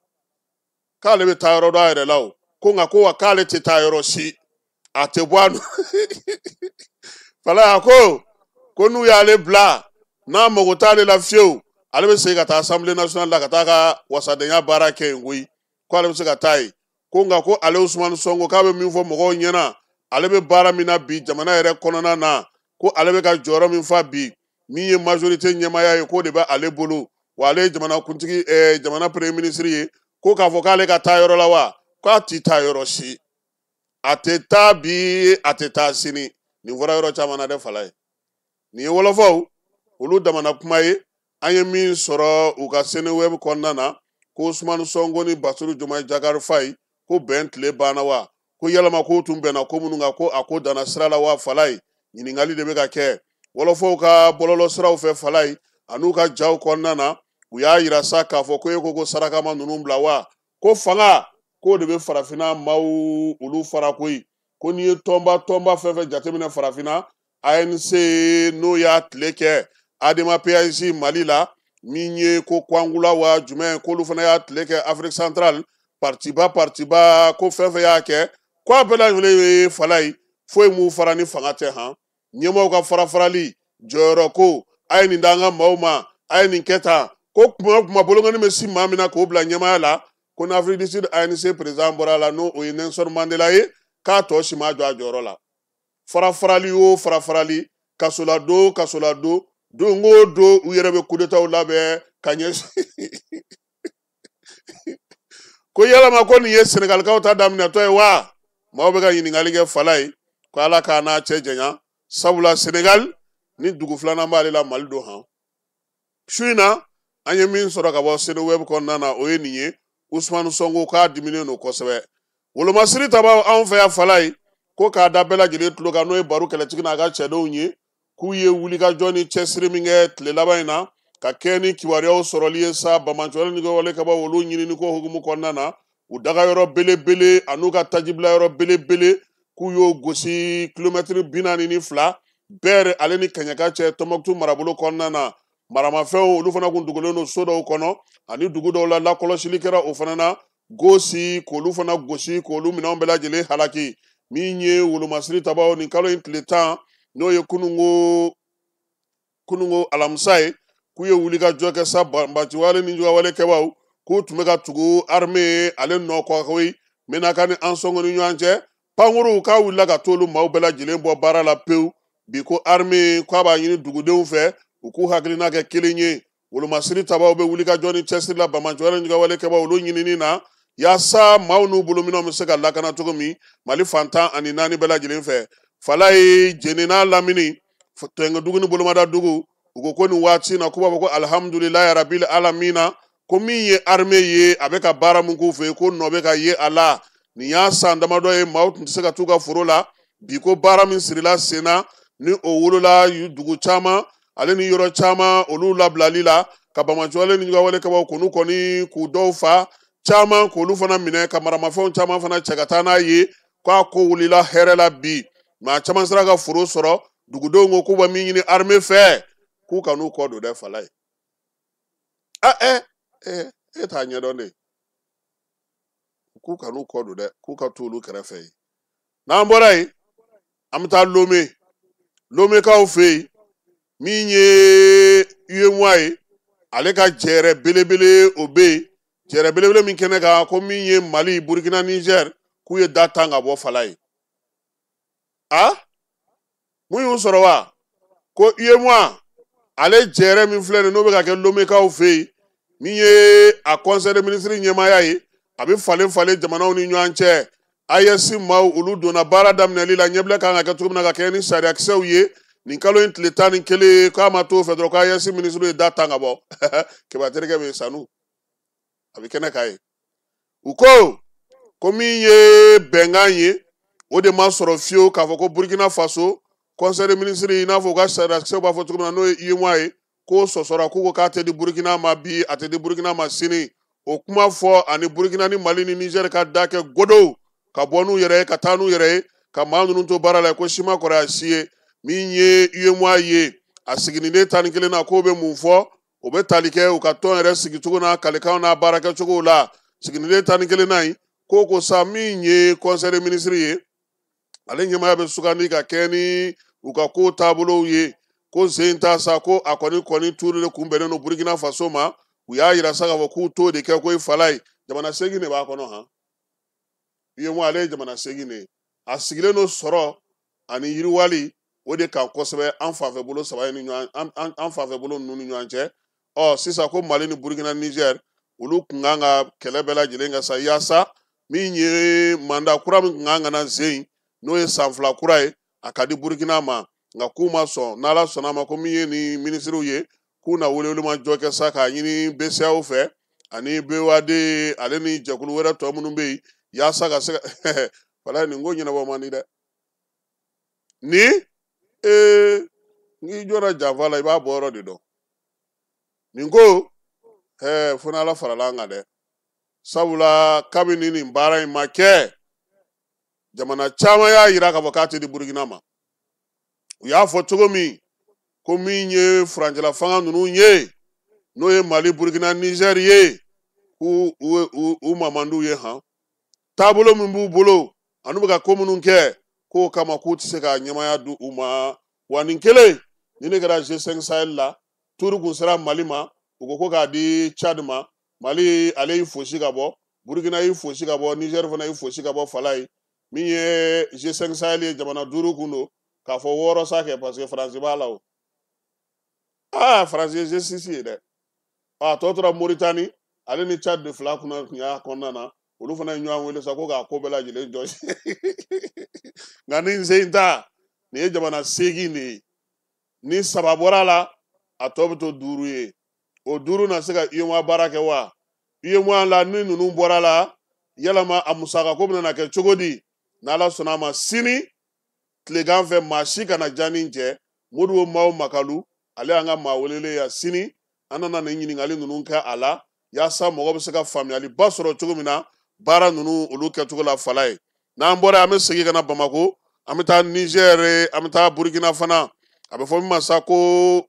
k'ale bɛ taa yɔrɔ dɔn a yɛrɛ la o, ko nka ko wa k'ale tɛ taa yɔrɔ si, a tɛ bɔ a nɔ. Fala ko n'u y'ale bila n'a mago t'ale la fiyewu, ale bɛ segin ka taa Assemblée nationale la ka taa ka wasadenya baara kɛ yen koyi, ko ale bɛ se ka taa yen. Ko nka ko ale Ousmane Sonko k'a bɛ min fɔ mɔgɔw ɲɛna, ale bɛ baara min na bi jamana yɛrɛ kɔnɔna na, ko ale bɛ ka jɔyɔrɔ min fa bi, min ye majorité ɲɛmaaya ye, k'o de bɛ ale bolo, wa ale ye jamana kuntigi, jamana premier ministre ye, ko k'a fɔ k'ale ka taa yɔrɔ la wa, k'a ti taa yɔrɔ si, a tɛ taa bi, a tɛ taa sini, Nin fɔra yɔrɔ caman na dɛ Falaye. Nin ye wɔlɔfɔw olu damana kuma ye an ye min sɔrɔ u ka Seneweb kɔnɔna na ko Usumani Sɔnko ni Basiru Jomayi Jakari Fayi ko bɛn tile banna wa, ko yalama k'u tun bɛnna ko minnu kan ko a ko danna sira la wa Falaye. Ɲininkali de bɛ ka kɛ wɔlɔfɔw ka bɔlɔlɔ siraw fɛ Falaye an'u ka jaw kɔnɔna na. U y'a yira sa k'a fɔ ko e ko ko saraka ma ninnu bila wa, ko fanga k'o de bɛ farafinna maaw olu fara koyi, ko n'i ye tɔnba tɔnba fɛn fɛn jateminɛ farafinna, ANC n'o y'a tile kɛ ADEMA PAIGC Mali la, min ye ko Kwangula wa jumɛn k'olu fana y'a tile kɛ Afrique centrale, partiba partiba ko fɛn fɛn y'a kɛ k'a bɛɛ lajɛlen ye Falaye, foyi m'u fara ni fanga tɛ han. Ɲɛmaaw ka farafarali jɔyɔrɔ ko a ye nin d'an ka maaw ma, a ye nin kɛ tan, ko kuma o kuma bolonkɔni bɛ si maa min na k'o bila ɲɛmaaya la, ko ni Afrique du Sud ANC président bɔra a la n'o ye Nelson Mandela ye, k'a tɔ si ma jɔ a jɔyɔrɔ la. Farafarali o farafarali, kasoladon kasoladon, don o don u yɛrɛ bɛ coup d'état labɛn ka ɲɛsin. Ko yalama ko nin ye Senegalikaw ta daminɛtɔ ye wa? Maaw bɛ ka ɲininkali kɛ Falaye, ko Ala k'a n'a cɛ janya, sabula Senegal ni dugu filanan b'ale la Mali don han. Su in na an ye min sɔrɔ ka bɔ Seneweb kɔnɔna na o ye nin ye, Usumani Sɔnko k'a diminen don kosɛbɛ. Wolomasiri tabaw anw fɛ yan Falaye, ko k'a da bɛɛ lajɛlen tulo kan n'o ye Baru kɛlɛtigi n'a ka cɛdenw ye, k'u ye wulikajɔ ni cɛsiri min kɛ tile laban in na ka kɛ ni kibaruyaw sɔrɔli ye sa banbaanciwale ni wale kabaw olu ɲinini ko hukumu kɔnɔna na, u dagayɔrɔ belebele an'u ka tajibilayɔrɔ belebele k'u y'o gosi kilomɛtiri 42 Bɛri ale ni Kaɲaka cɛ Tɔnbɔkutu marabolo kɔnɔna na. Maramafɛnw olu fana kun dogolen don so dɔw kɔnɔ ani dugu dɔw la, lakɔlɔsili kɛra o fana na, gosi k'olu fana gosi k'olu minɛnw bɛɛ lajɛlen halaki. Min ye wolomasiri tabaw nin kalo in tile 10 n'o ye kunungo alamisa ye, k'u ye wulikajɔ kɛ sa banbaanciwale ni jugawale kɛbaw k'u tun bɛ ka tugu armée ale nɔ kɔ koyi Menaka ni Ansɔngo ni ɲɔgɔn cɛ. Pankuruw k'a wulila ka t'olu maaw bɛɛ lajɛlen bɔ baara la pewu bi, ko armée k'a b'a ɲini dugudenw fɛ u k'u hakilina kɛ kelen ye. Wolomasiri tabaw bɛ wulikajɔ ni cɛsiri la banbaanciwale ni jugawale kɛbaw olu ɲinini na yaasa maaw n'u bolominɛnw bɛ se ka lakana cogo min Mali fan 14 bɛɛ lajɛlen fɛ. Falaye Jene n'a lamini Tɛnkɛdugu ni Bolomada dugu, u ko ko nin waati in na k'u b'a fɔ ko alihamudulilayi rabil alamina, ko min ye armée ye a bɛ ka baara min k'u fɛ yen ko nɔ bɛ ka ye a la. Nin y'a san damadɔ ye maaw tun tɛ se ka t'u ka foro la bi, ko baara min sirila sen na ni o wolola dugu caman ale ni yɔrɔ caman olu labilali la ka banbaanciwale ni jugawale kabaw k'olu kɔni k'u dɔw fa caman k'olu fana minɛ ka maramafɛnw caman fana cɛ ka taa n'a ye, k'a ko wulila hɛrɛ la bi. Maa caman sera ka foro sɔrɔ, dugudenw ko k'u bɛ min ɲini armée fɛ k'u kan'u kɔ don dɛ Falaye. A ɛ ɛ e t'a ɲɛdɔn de, k'u kan'u kɔ don dɛ, k'u ka t'olu kɛrɛfɛ yen. N'an bɔra yen an bɛ taa Lome, Lomekaw fɛ yen, min ye UEMOA ye ale ka jɛrɛ belebele o bɛ yen, jɛrɛ belebele min kɛnɛ kan ko min ye Mali, Burkina, Niger k'u ye da tan ka bɔ Falaye. A mun y'u sɔrɔ wa? Ko UEMOA ale jɛrɛ min filɛ nin n'o bɛ ka kɛ Lomekaw fɛ yen, min ye a conseil des ministres ɲɛmaaya ye, a bɛ falen falen jamanaw ni ɲɔgɔn cɛ. AES maaw olu donna baara daminɛli la, ɲɛbila kan ka kɛ cogo min na ka kɛɲɛ ni sariyakisɛw ye. Nin kalo in tile 11 k'a ma t'o fɛ dɔrɔn ko AES ministre ye da tan ka bɔ. Keba terikɛ bɛ yen Sanu, a bɛ kɛnɛ kan ye. U ko ko min ye bɛnkan ye o de ma sɔrɔ fiyewu k'a fɔ ko Burkina Faso conseil des ministres i n'a fɔ u ka sariyakisɛw b'a fɔ cogo min na n'o ye UEMOA ye, k'o sɔsɔra, k'u ko k'a tɛ di Burkina ma bi, a tɛ di Burkina ma sini. O kuma fɔ ani Burkina ni Mali ni Niger ka da kɛ godow ka bɔ n'u yɛrɛ ye ka taa n'u yɛrɛ ye ka maa ninnu to baara la ko si ma kɔrɔya si ye. Min ye UEMOA ye a siginiden 11 na k'o bɛ mun fɔ, o bɛ tali kɛ u ka tɔn yɛrɛ sigicogo n'a kalikanw n'a baarakɛcogow la. Siginiden 11 na in ko ko sa min ye conseil des ministres ye ale ɲɛmaaya bɛ sugandi ka kɛ ni u ka ko taabolow ye, ko sen ta sa ko a kɔni kɔni tuuru de kunbɛnnen don Burkina Faso ma. U y'a yira sa k'a fɔ k'u t'o de kɛ ko Falaye jamana 8 de b'a kɔnɔ han. UEMOA ale ye jamana 8 de ye, a sigilen don sɔrɔ ani yiriwali o de kan kosɛbɛ an fanfɛ bolo saba ni ɲɔgɔn an fanfɛ bolo ninnu ni ɲɔgɔn cɛ. Ɔ sisan ko Mali ni Burkina Niger olu kun kan ka kɛlɛ bɛɛ lajɛlen kɛ sa yaasa min ye manda kura min kun kan ka na zen n'o ye san 2 kura ye, A ka di Burukina ma, nka k'u ma sɔn. N'Ala sɔnna a ma, ko min ye ni minisiriw ye, k'u na welewelema jɔ kɛ sa k'a ɲini BCEAO fɛ ani BOAD ale ni jɛkulu wɛrɛ tɔ minnu bɛ yen, yaasa ka se ka walayi nin ko ɲɛnabɔ man di dɛ. Ni n'i jɔra janfa la, i b'a bɔ yɔrɔ de dɔn. Nin ko fo n'Ala farala an kan dɛ, sabula kabini nin baara in ma kɛ, jamana caman y'a yira k'a fɔ k'a tɛ di Burukina ma. U y'a fɔ cogo min ko min ye furancɛla fanga ninnu ye, n'o ye Mali, Burukina, Nizɛri ye, k'u u mamandiw ye han taabolo min b'u bolo ani bɛ ka ko minnu kɛ, k'o kama k'u tɛ se ka ɲɛmaaya di u ma. Wa nin kelen ni ne kɛra G5 Sahel la, turu kun sera Mali ma, u ko k'a di Tchad ma. Mali ale y'i fosi ka bɔ, Burukina y'i fosi ka bɔ, Nizɛri fana y'i fosi ka bɔ. Fala ye min ye G5 Sahel ye, jamana 5 kun don k'a fɔ 6 sa kɛ, parce que Faransi b'a la. O Faransi ye G6 ye dɛ. A tɔ tora Moritani ale ni Tchad de fila kunna tun y'a kɔnɔna na. Olu fana ye ɲɔgɔn wele sa ko k'a ko bɛɛ lajɛlen jɔ. Nka ni n sen ta nin ye jamana 8 de ye, ni 3 bɔra la, a tɔ bɛ to 5 ye. O 5 na se ka UEMOA baara kɛ wa? UEMOA la, ni ninnu bɔra la, yalama a musaka ko bɛna na kɛ cogo di? N'Ala sɔnna a ma, sini tilegan fɛ, maa si kana diya cɛ Modibo Maaw Makalu, ale y'an ka maa welelen ya. Sini an nana nin ɲininkali ninnu kɛ a la, yaasa mɔgɔ bɛ se ka faamuyaliba sɔrɔ cogo min na baara ninnu olu kɛcogo la. Fala ye, n'an bɔra, an bɛ segin ka na Bamako, an bɛ taa Nizɛri, an bɛ taa Burukina fana. A bɛ fɔ min ma sa ko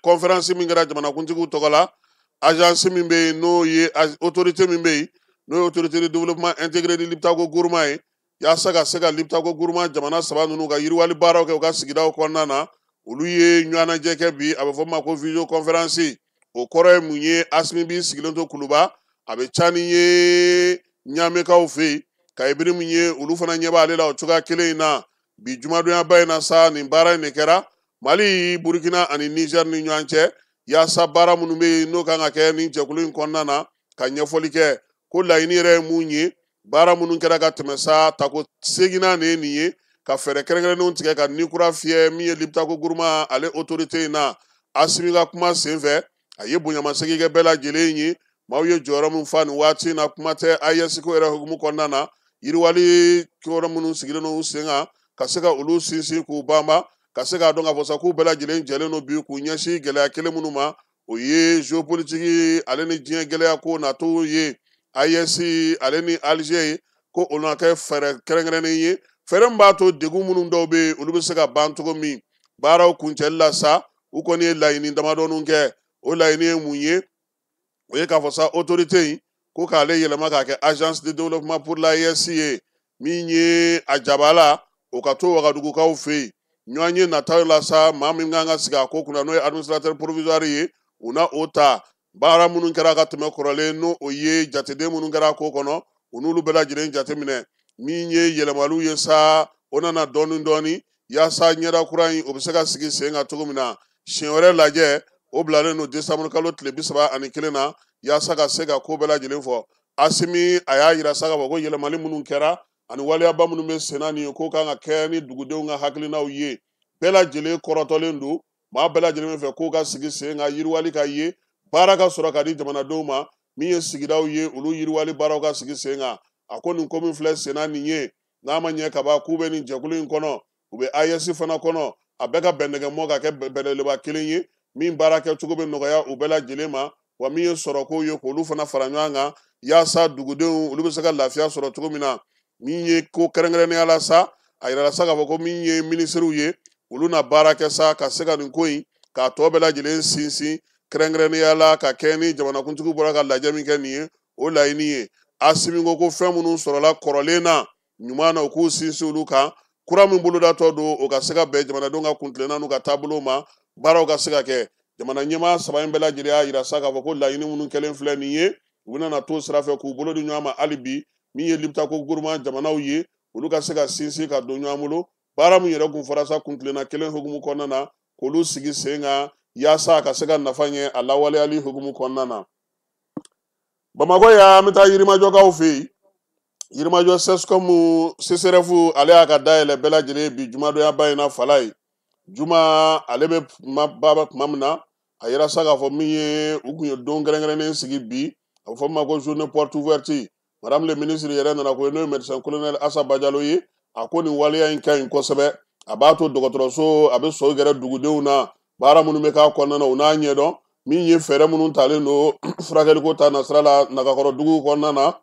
conférence min kɛra jamanakuntigiw tɔgɔ la, agence min bɛ yen, n'o ye autorité min bɛ yen, n'o ye Autorité de développement intégré de Liptako Gourma ye, yaasa ka se ka Liptako Gourma jamana 3 ninnu ka yiriwali baaraw kɛ u ka sigidaw kɔnɔna na, olu ye ɲɔgɔnnajɛ kɛ bi. A bɛ fɔ min ma ko visio conférence. O kɔrɔ ye mun ye? Asimi b'i sigilen to Kuluba, a bɛ ca ni ye Ɲamekaw fɛ yen, ka ibiri min ye, olu fana ɲɛ b'ale la o cogoya kelen in na. Bi jumadonyaba in na sa, nin baara in de kɛra Mali, Burukina ani Nizɛri ni ɲɔgɔn cɛ, yaasa baara minnu bɛ yen n'o kan ka kɛ nin jɛkulu in kɔnɔna na, ka ɲɛfɔli kɛ ko laɲini yɛrɛ ye mun ye. Baara minnu kɛra ka tɛmɛ sa, tako seginnan de ye nin ye, ka fɛɛrɛ kɛrɛnkɛrɛnnenw tigɛ ka ni kura fiyɛ min ye Liptako Gourma ale autorité in na. Asimi ka kuma senfɛ, a ye bonyamasegin kɛ bɛɛ lajɛlen ye, maaw ye jɔyɔrɔ min fa nin waati in na. Kuma tɛ AES ko yɛrɛ hukumu kɔnɔna na, yiriwali yɔrɔ minnu sigilen don u sen kan, ka se ka olu sinsin k'u banba, ka se k'a dɔn k'a fɔ sa k'u bɛɛ lajɛlen jɛlen don bi k'u ɲɛsin gɛlɛya kelen minnu ma, o ye géopolitique ale ni diɲɛ gɛlɛya ko natow ye. AES ale ni Alger ye, ko o na kɛ fɛɛrɛ kɛrɛnkɛrɛnnen ye, fɛɛrɛ min b'a to degun minnu dɔw bɛ yen, olu bɛ se ka ban cogo min. Baaraw kuncɛli la sa, u kɔni ye laɲini damadɔninw kɛ. O laɲini ye mun ye? O ye k'a fɔ sa autorité in ko k'ale yɛlɛma k'a kɛ Agence de développement pour l'AES ye, min ye a jabala, o ka to Wagadugukaw fɛ yen. Ɲɔgɔn ye nataw la sa, maa min kan ka sigi a ko kunna, n'o ye administrateur provisoire ye, u na o ta. Baara minnu kɛra ka tɛmɛ kɔrɔlen, n'o o ye jateden minnu kɛra a ko kɔnɔ, u n'olu bɛɛ lajɛlen jateminɛ. Min ye yɛlɛmaliw ye sa, o nana dɔɔni dɔɔni, yaasa ɲɛda kura in o bɛ se ka sigi sen kan cogo min na. Siɲɛ wɛrɛ lajɛ o bilalen don décembre kalo tile 31 na, yaasa ka se ka ko bɛɛ lajɛlen fɔ. Asimi a y'a yira sa k'a fɔ ko yɛlɛmali minnu kɛra ani waleyaba minnu bɛ senna nin ye, ko kan ka kɛ ni dugudenw ka hakilinaw ye. Bɛɛ lajɛlen kɔrɔtɔlen don, maa bɛɛ lajɛlen bɛ fɛ k'o ka sigi sen kan, yiriwali ka ye, baara ka sɔrɔ ka di jamanadenw ma. Min ye sigidaw ye, olu yiriwali baaraw ka sigi sen kan. A ko nin ko min filɛ senna nin ye, n'a ma ɲɛ kaban k'u bɛ nin jɛkulu in kɔnɔ, u bɛ AES fana kɔnɔ, a bɛɛ ka bɛnnɛgɛmɔ ka kɛ bɛnɛleba kelen ye, min baara kɛcogo bɛ nɔgɔya u bɛɛ lajɛlen ma. Wa min ye sɔrɔkow ye, k'olu fana fara ɲɔgɔn kan, yaasa dugudenw olu bɛ se ka lafiya sɔrɔ cogo min na. Min ye ko kɛrɛnkɛrɛnnenya la sa, a yirala sa k'a fɔ ko min ye minisiriw ye, olu na baara kɛ sa ka se ka nin ko in k'a tɔ bɛɛ lajɛlen sinsin, kɛrɛnkɛrɛnnenya la ka kɛ ni jamanakuntigiw bɔra ka lajɛ min kɛ nin ye, o laɲini ye. Asimi ko fɛn minnu sɔrɔla kɔrɔlen na ɲuman na, u k'u sinsin olu kan. Kura min bolodatɔ don, o ka se ka bɛn jamanadenw ka kuntilenna n'u ka taabolo ma, baaraw ka se ka kɛ. Jamana ɲɛmaa 3 in bɛɛ lajɛlen y'a yira sa k'a fɔ ko laɲini minnu kɛlen filɛ nin ye, u bɛna na to sira fɛ k'u bolo di ɲɔgɔn ma hali bi. Min ye Liptako Gourma jamanaw ye, olu ka se ka sinsin ka don ɲɔgɔn bolo, baara min yɛrɛ kun fɔra sa kuntilenna kelen hukumu kɔnɔna na, k'olu sigi sen kan, yaasa a ka se ka nafa ɲɛ a lawaleyali hukumu kɔnɔna na. Bamakɔ yan, an bɛ taa Yirimajɔkaw fɛ yen. Yirimajɔ CSCOM CSRéf, ale y'a ka dayɛlɛ bɛɛ lajɛlen bi jumadonyaba in na. Falaye juma, ale bɛ kuma baba tuma min na, a yira sa k'a fɔ min ye, u kun ye don kɛrɛnkɛrɛnnen sigi bi, a bɛ fɔ min ma ko journée porte ouverte. Madame le ministre yɛrɛ nana ko, n'o ye médecin colonel Asa Bajalo ye, a ko nin waleya in ka ɲi kosɛbɛ. A b'a to dɔgɔtɔrɔso a bɛ sɔ gɛrɛ dugudenw na, baara minnu bɛ k'a kɔnɔna na, u n'a ɲɛdɔn min ye, fɛɛrɛ minnu talen don furakɛliko ta nasira la Nagakɔrɔ dugu kɔnɔna na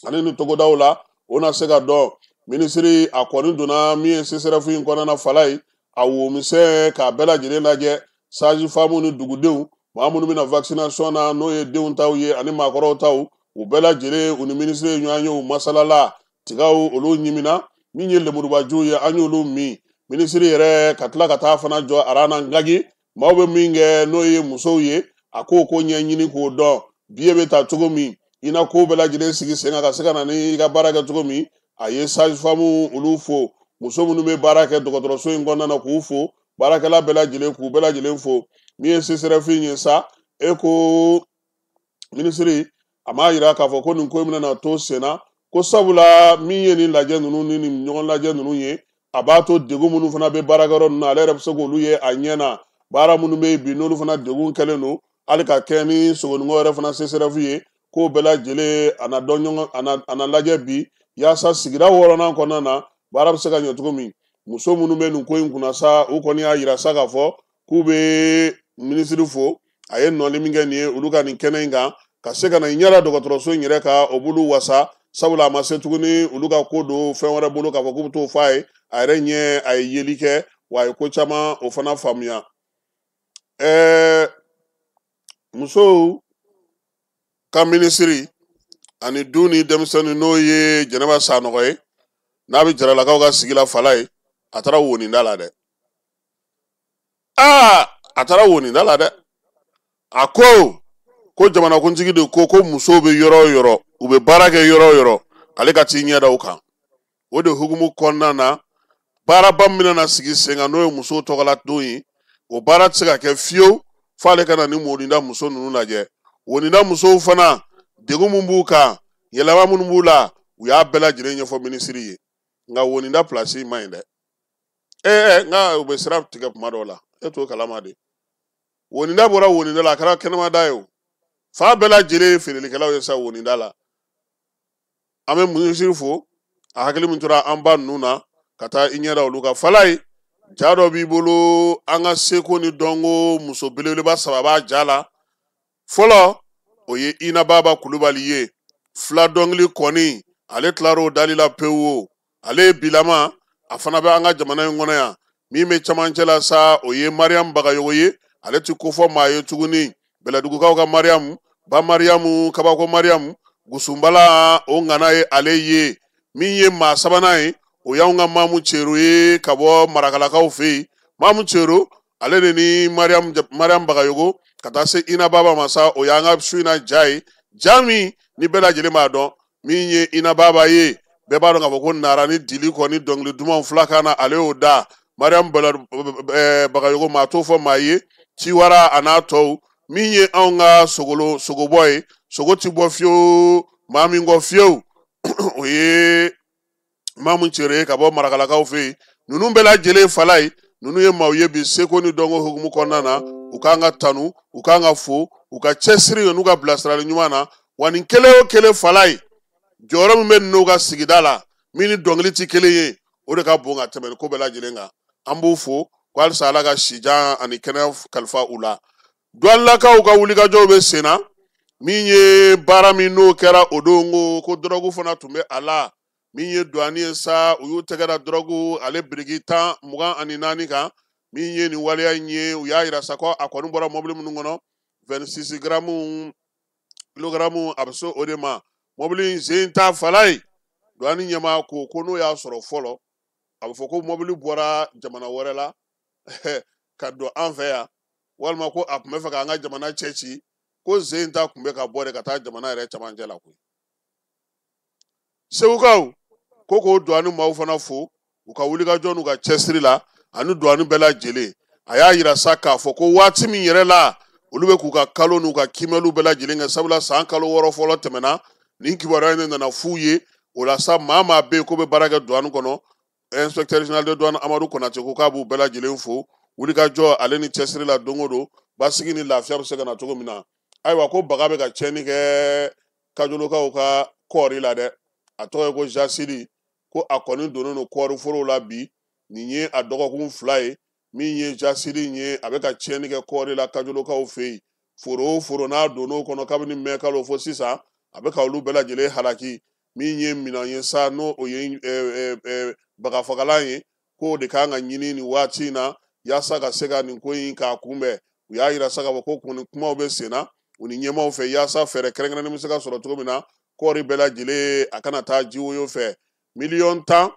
ani ni togodaw la, o na se ka dɔn. Minisiri a kɔni donna min ye CSRéf in kɔnɔna na, Falaye, a womisɛn k'a bɛɛ lajɛlen lajɛ, sage femme ni dugudenw, maa minnu bɛna vaccination na, n'o ye denw taw ye ani maakɔrɔw taw, u bɛɛ lajɛlen, u ni minisiri ye ɲɔgɔn ye, u masalala. Tigaw olu ɲimina, min ye lemurubajuw ye, an y'olu min. Minisiri yɛrɛ ka tila ka taa fana jɔ arana ngagi, maaw bɛ min kɛ, n'o ye musow ye, a k'o ko ɲɛɲini k'o dɔn, biye bɛ ta cogo min, i na ko bɛɛ lajɛlen sigi sen kan ka se ka na ni i ka baara kɛ cogo min. A ye sage femme olu fo, muso minnu bɛ baara kɛ dɔgɔtɔrɔso in kɔnɔna na, k'u fo, baarakɛla bɛɛ lajɛlen, k'u bɛɛ lajɛlen fo. Min ye CSRéf ye sa, e ko minisiri a m'a yira k'a fɔ ko nin ko in bɛna to sen na, ko sabula min ye nin lajɛ ninnu ni nin ɲɔgɔn lajɛ ninnu ye, a b'a to degun minnu fana bɛ baarakɛyɔrɔ ninnu na, ale yɛrɛ bɛ se k'olu ye a ɲɛ na. Baara minnu bɛ yen bi, n'olu fana degun kɛlen don hali ka kɛ ni Sogonikɔ yɛrɛ fana CSRéf ye, k'o bɛɛ lajɛlen a na dɔn ɲɔgɔn, a na lajɛ bi, yaasa sigida wɔɔrɔnan kɔnɔna na baara bɛ se ka ɲɛ cogo min. Muso minnu bɛ nin ko in kunna sa, u kɔni y'a yira sa k'a fɔ k'u bɛ minisiri fo, a ye nɔli min kɛ nin ye olu ka nin kɛnɛ in kan, ka se ka na ɲɛla dɔgɔtɔrɔso in yɛrɛ kan, o b'olu wasa, sabula a ma se tuguni olu ka ko don fɛn wɛrɛ bolo k'a fɔ k'u bɛ t'o f'a ye. A yɛrɛ ɲɛ, a ye yeli kɛ, wa a ye ko caman o fana faamuya. Musow ka minisiri ani du ni denmisɛnnin, n'o ye Jɛnɛba Sanɔgɔ ye, n'a bɛ Jaralakaw ka sigi la, Falaye, a taara woninda la dɛ. Aa, a taara woninda la dɛ. A ko ko jamanakuntigi de ko ko musow bɛ yɔrɔ o yɔrɔ, u bɛ baara kɛ yɔrɔ o yɔrɔ, ale ka t'i ɲɛ da o kan. O de hukumu kɔnɔna na, baaraba min bɛna sigi sen kan, n'o ye musow tɔgɔla don ye, o baara tɛ se ka kɛ fiyewu f'ale ka na ni woninda muso ninnu lajɛ. Woninda musow fana, degun min b'u kan, yɛlɛma minnu b'u la, u y'a bɛɛ lajɛlen ɲɛfɔ minisiri ye. Nka woninda pilasi man ɲi dɛ. Nka u bɛ sira tigɛ kuma dɔw la, e t'o kalama de. Woninda bɔra woninda la, a kɛra kɛnɛmada ye o. Fa bɛɛ lajɛlen ye feerelikɛlaw ye sa woninda la. An bɛ minisiri fo, a hakili min tora an ba ninnu na ka taa i ɲɛ da olu kan. Falaye, ja dɔ b'i bolo, an ka seko ni dɔnko muso belebeleba saba b'a ja la. Fɔlɔ, o ye Ina Baba Kulubali ye. Fila dɔnkili kɔni, ale tilar'o dali la pewu. Ale ye bilama, a fana bɛ an ka jamana in kɔnɔ yan. Min bɛ cɛmancɛ la sa, o ye Mariam Bagayogo ye. Ale ti kofɔ maa ye tuguni. Bɛlɛdugukaw ka Mariam, ba Mariamu, kabako Mariam, Gusunbala, o ŋana ye ale ye. Min ye maa sabanan ye, o y'anw ka Mamu Cero ye ka bɔ Marakalakaw fɛ yen. Mamu Cero, ale de ni Mariam Bagayogo ka taa se Ina Baba ma sa, o y'an ka su in na ja ye. Ja min ni bɛɛ lajɛlen b'a dɔn, min ye Ina Baba ye, bɛɛ b'a dɔn k'a fɔ ko nara ni dili kɔni dɔnkili dumanw filakan na, ale y'o da. Mariam Bagayogo, maa t'o fɔ maa ye, Ciwara a n'a tɔw. Min ye anw ka sogolo sogobɔ ye, sogo ti bɔ fiyewu maa min kɔ fiyewu, o ye Mamu Cere ye ka bɔ Marakalakaw fɛ yen. Ninnu bɛɛ lajɛlen, Falaye, ninnu ye maaw ye bi seko ni dɔnko hukumu kɔnɔna na, u k'an ka tanu, u k'an ka fo u ka cɛsiri n'u ka bilasirali ɲuman na. Wa nin kelen o kelen, Falaye, jɔyɔrɔ min bɛ ninnu ka sigida la, min ni dɔnkili ti kelen ye, o de ka bon ka tɛmɛ nin ko bɛɛ lajɛlen kan. An b'u fo ko halisa Ala ka sijan ani kɛnɛya kalifa u la. Duwanilakaw ka wulikajɔw bɛ sen na. Min ye baara min n'o kɛra o don, ko dɔrɔgu fana tun bɛ a la. Min ye duwani ye sa, u y'u tɛgɛ da dɔrɔgu ale biriki 24 kan. Min ye nin waleya in ye, u y'a yira sa ko a kɔni bɔra mɔbili minnu kɔnɔ, 26 grammes kilogaramu, a bɛ se o de ma. Mɔbili in sen ta, Falaye, duwani ɲɛmaa ko ko n'o y'a sɔrɔ fɔlɔ, a bɛ fɔ ko mɔbili bɔra jamana wɛrɛ la ka don an fɛ yan, walima ko a tun bɛ fɛ k'an ka jamana cɛ ci, ko sen ta tun bɛ ka bɔ de ka taa jamana yɛrɛ cɛmancɛ la koyi. Segukaw ko k'o duwani maaw fana fo u ka wulikajɔ n'u ka cɛsiri la ani duwani bɛɛ lajɛlen. A y'a yira sa k'a fɔ ko waati min yɛrɛ la olu bɛ k'u ka kalo n'u ka kiimɛliw bɛɛ lajɛlen kɛ, sabula san kalo 6 fɔlɔ tɛmɛna, nin kibaruya in de nana f'u ye. O la sa, maa maa bɛ yen ko bɛ baara kɛ douane kɔnɔ, inspecteur général de douane Amadu Konate ko k'a b'u bɛɛ lajɛlen fo wulikajɔ ale ni cɛsiri la. Don o don, basigi ni lafiya bɛ se ka na cogo min na. Ayiwa, ko baga bɛ ka tiɲɛni kɛ Kajolokaw ka kɔɔri la dɛ. A tɔgɔ ye ko jasiri, ko a kɔni donnen don kɔɔri forow la bi. Nin ye a dɔgɔkun 2 ye min ye jasiri in ye, a bɛ ka tiɲɛni kɛ kɔɔri la Kajolokaw fɛ yen. Foro o foro n'a donn'o kɔnɔ kabini mɛ kalo fo sisan, a bɛ ka olu bɛɛ lajɛlen halaki. Min ye minɛn ye sa, n'o o ye bagafagalan ye, k'o de kan ka ɲini nin waati in na yaasa ka se ka nin ko in k'a kunbɛn. U y'a yira sa k'a fɔ ko kun kumaw bɛ sen na u ni ɲɛmaaw fɛ yaasa fɛɛrɛ kɛrɛnkɛrɛnnen bɛ se ka sɔrɔ cogo min na, kɔɔri bɛɛ lajɛlen a kana taa jiwoyo fɛ. 10 miliyɔn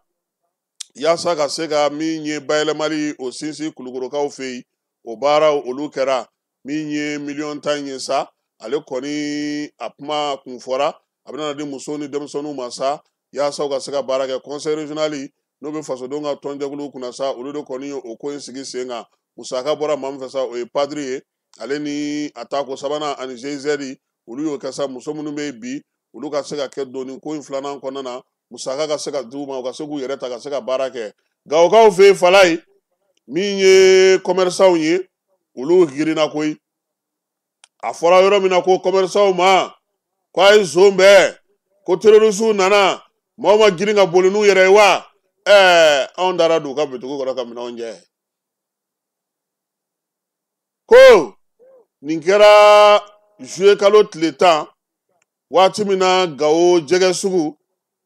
yaasa ka se ka min ye bayɛlɛmali o sinsin Kulukorokaw fɛ yen, o baaraw olu kɛra. Min ye 10 miliyɔn ye sa, ale kɔni a kuma kun fɔra, a bɛna di musow ni denmisɛnninw ma sa yaasa u ka se ka baara kɛ. Conseil régional n'o bɛ fasodenw ka tɔnjɛkuluw kunna sa, olu de kɔni ye o ko in sigi sen kan. Musaka bɔra maa min fɛ sa, o ye PADRI ye, ale ni a tako sabanan ani GIZ. Olu y'o kɛ sa, muso minnu bɛ yen bi, olu ka se ka kɛ doni ko in filanan kɔnɔna na, musaka ka se ka d'u ma, u ka se k'u yɛrɛ ta ka se ka baara kɛ. Gawokaw fɛ yen, Falaye, min ye commerçant ye, olu girinna koyi. A fɔra yɔrɔ min na ko commerçant ma ko a ye zon bɛɛ, ko terroristew nana, maaw ma girin ka boli n'u yɛrɛ ye wa? Ɛɛ, anw taara don u ka bitigiw kɔnɔ ka minɛnw jɛ. Ko nin kɛra juillet kalo tile 10, waati min na Gawo jɛgɛ sugu,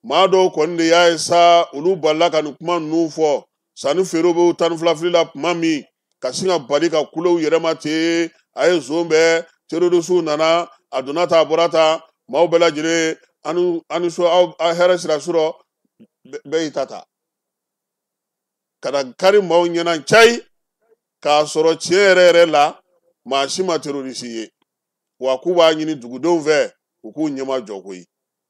maa dɔw kɔni de y'a ye sa, olu balila ka nin kuma ninnu fɔ. Sanni feerew bɛ 12 fili la tuma min, ka sin ka bali ka kulew yɛrɛ ma ten: a ye zon bɛɛ, terroristew nana, a donna ta, a bɔra ta, maaw bɛɛ lajɛlen ani so, aw hɛrɛ sira surɔ, bɛɛ y'i ta ta ka na kari maaw ɲɛna cayi, k'a sɔrɔ tiɲɛ yɛrɛ yɛrɛ la, maa si ma terroriste ye. Wa k'u b'a ɲini dugudenw fɛ, u k'u ɲɛma jɔ koyi.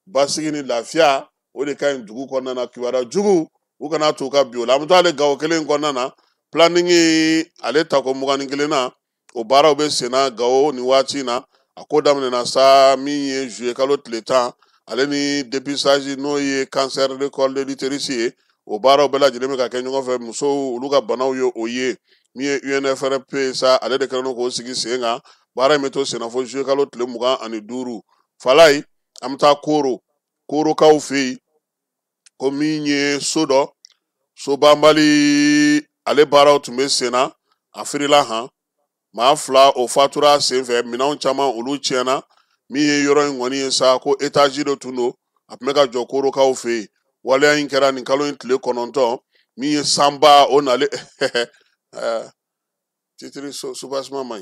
Basigi ni lafiya, o de ka ɲi dugu kɔnɔna na. Kibaruya jugu, u kana to ka bi o la. An bɛ taa ale Gawo kelen kɔnɔna na, planning ale tako 21 na, o baaraw bɛ senna Gawo nin waati in na. A ko daminɛna sa min ye juillet kalo tile 10, ale ni dépistage, n'o ye cancer de col de l'utérus ye, o baaraw bɛɛ lajɛlen bɛ ka kɛ ɲɔgɔn fɛ. Musow, olu ka banaw ye o ye. Min ye UNFRP sa, ale de kɛlen don k'o sigi sen kan. Baara in bɛ to senna fo juillet kalo tile 25. Falaye, an bɛ taa Koro, Korokaw fɛ yen, ko min ye so dɔ, so banbali, ale baaraw tun bɛ sen na, a firila han, maa 2 o fatura sen fɛ, minɛnw caman olu tiɲɛna. Min ye yɔrɔ in kɔni ye sa, ko étage de tun don, a tun bɛ ka jɔ Korokaw fɛ yen. Waleya in kɛra nin kalo in tile 9. Min ye sanba o nalen, titiri soubassement man